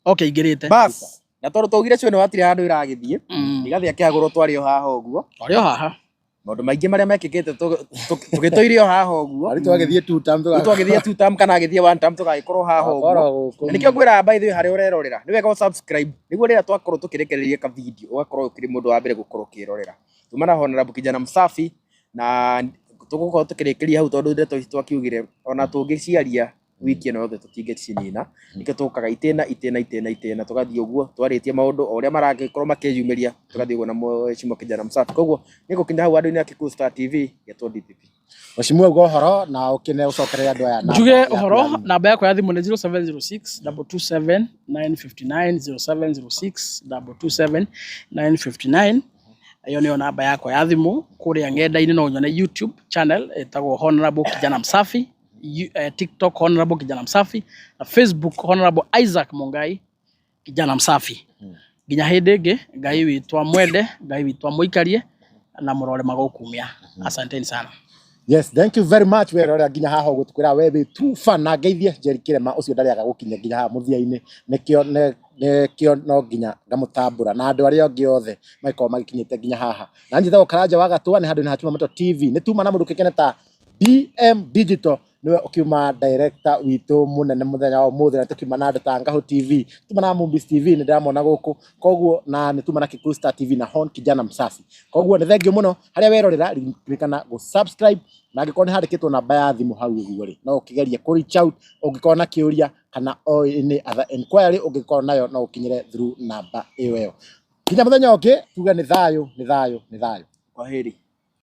Okay, ingĩrĩte. Bas. Na tondũ twaugire cio nĩ watirĩ handũ ĩragĩthiĩ. Rigathĩ akĩhagũrwo twarĩ o haha ũguo. Twarĩ o haha. Maũndũ maingĩ marĩa mekĩkĩte tũgĩtũire o haha ũguo. Arĩ twagĩthiĩ two term Ruto agĩthiĩ two term kana agĩthiĩ one term tũgagĩkorwo haha ũguo. Na nĩkĩo ngwĩraga by the way harĩa ũrerorera nĩ wega subscribe nĩguo rĩrĩa twakorwo tũkĩrekereria ka video ũgakorwo ũkĩrĩ mũndũ wa mbere gũkorwo ũkĩrorera. Tuma na Honorable Kijana Msafi na tũgũkorwo tũkĩrĩkĩria hau tondũ ndeto ici twakiugire ona tũngĩciaria wiki ĩno yothe tũtingĩcinina. Nĩkĩo tũkaga itĩna itĩna itĩna itĩna tũgathiĩ ũguo twarĩtie maũndũ o ũrĩa maragĩkorwo makĩyumĩria tũgathiĩ ũguo na Mheshimiwa Kijana Msafi. Koguo nĩngũkinya hau andũ-inĩ a Kikuyu Star TV getwo DPP. Mheshimiwa uga ũhoro na ũkĩne ũcokerere andũ aya. Njuge ũhoro namba yakwa ya thimũ nĩ 0706 227 959 0706 227 959. Ĩyo nĩyo namba yakwa ya thimũ. Kũrĩa ng'enda-inĩ no nyone YouTube channel ĩtagwo Honorable Kijana Msafi, TikTok Honorable Kijana Msafi na Facebook Honorable Isaac Mungai Kijana Msafi. Nginya hĩndĩ ĩngĩ, Ngai witũ amwende, Ngai witũ amũikarie na mũrore magũkumia. Asanteni sana. Yes, thank you very much we rora nginya haha ũguo tukwĩra we wĩ true fan na ngeithie Njeri Kĩrema ũcio ndarĩaga gũkinya nginya haha mũthia-inĩ nĩkĩo nĩkĩo no nginya ngamũtambũra na andũ arĩa angĩ othe magĩkorwo magĩkinyĩte nginya haha. Na njĩtagwo Karanja wa Gatua nĩ handũ-inĩ ha Chuma Moto TV. Nĩ tuma na mũndũ kĩkene ta BM Digital. Nĩwe ũkiuma director witũ mũnene mũthenya wa ũmũthĩ, na tũkiuma na andũ ta Ngahũ TV, tuma na Movies TV, nĩ ndĩramona gũkũ, koguo na nĩ tuma na Kikuyu Star TV na Hon Kijana Msafi. Koguo nĩ thengiũ mũno harĩa werorera, ririkana gũ subscribe, na angĩkorwo nĩ handĩkĩtwo namba ya thimũ hau ũguo rĩ, no ũkĩgerie kũ reach out ũngĩkorwo na kĩũria kana o any other inquiry ũngĩkorwo nayo, no ũkinyĩre through namba ĩyo ĩyo. Nginya mũthenya ũngĩ, tuge nĩ thayũ, nĩ thayũ, nĩ thayũ. Kwaheri.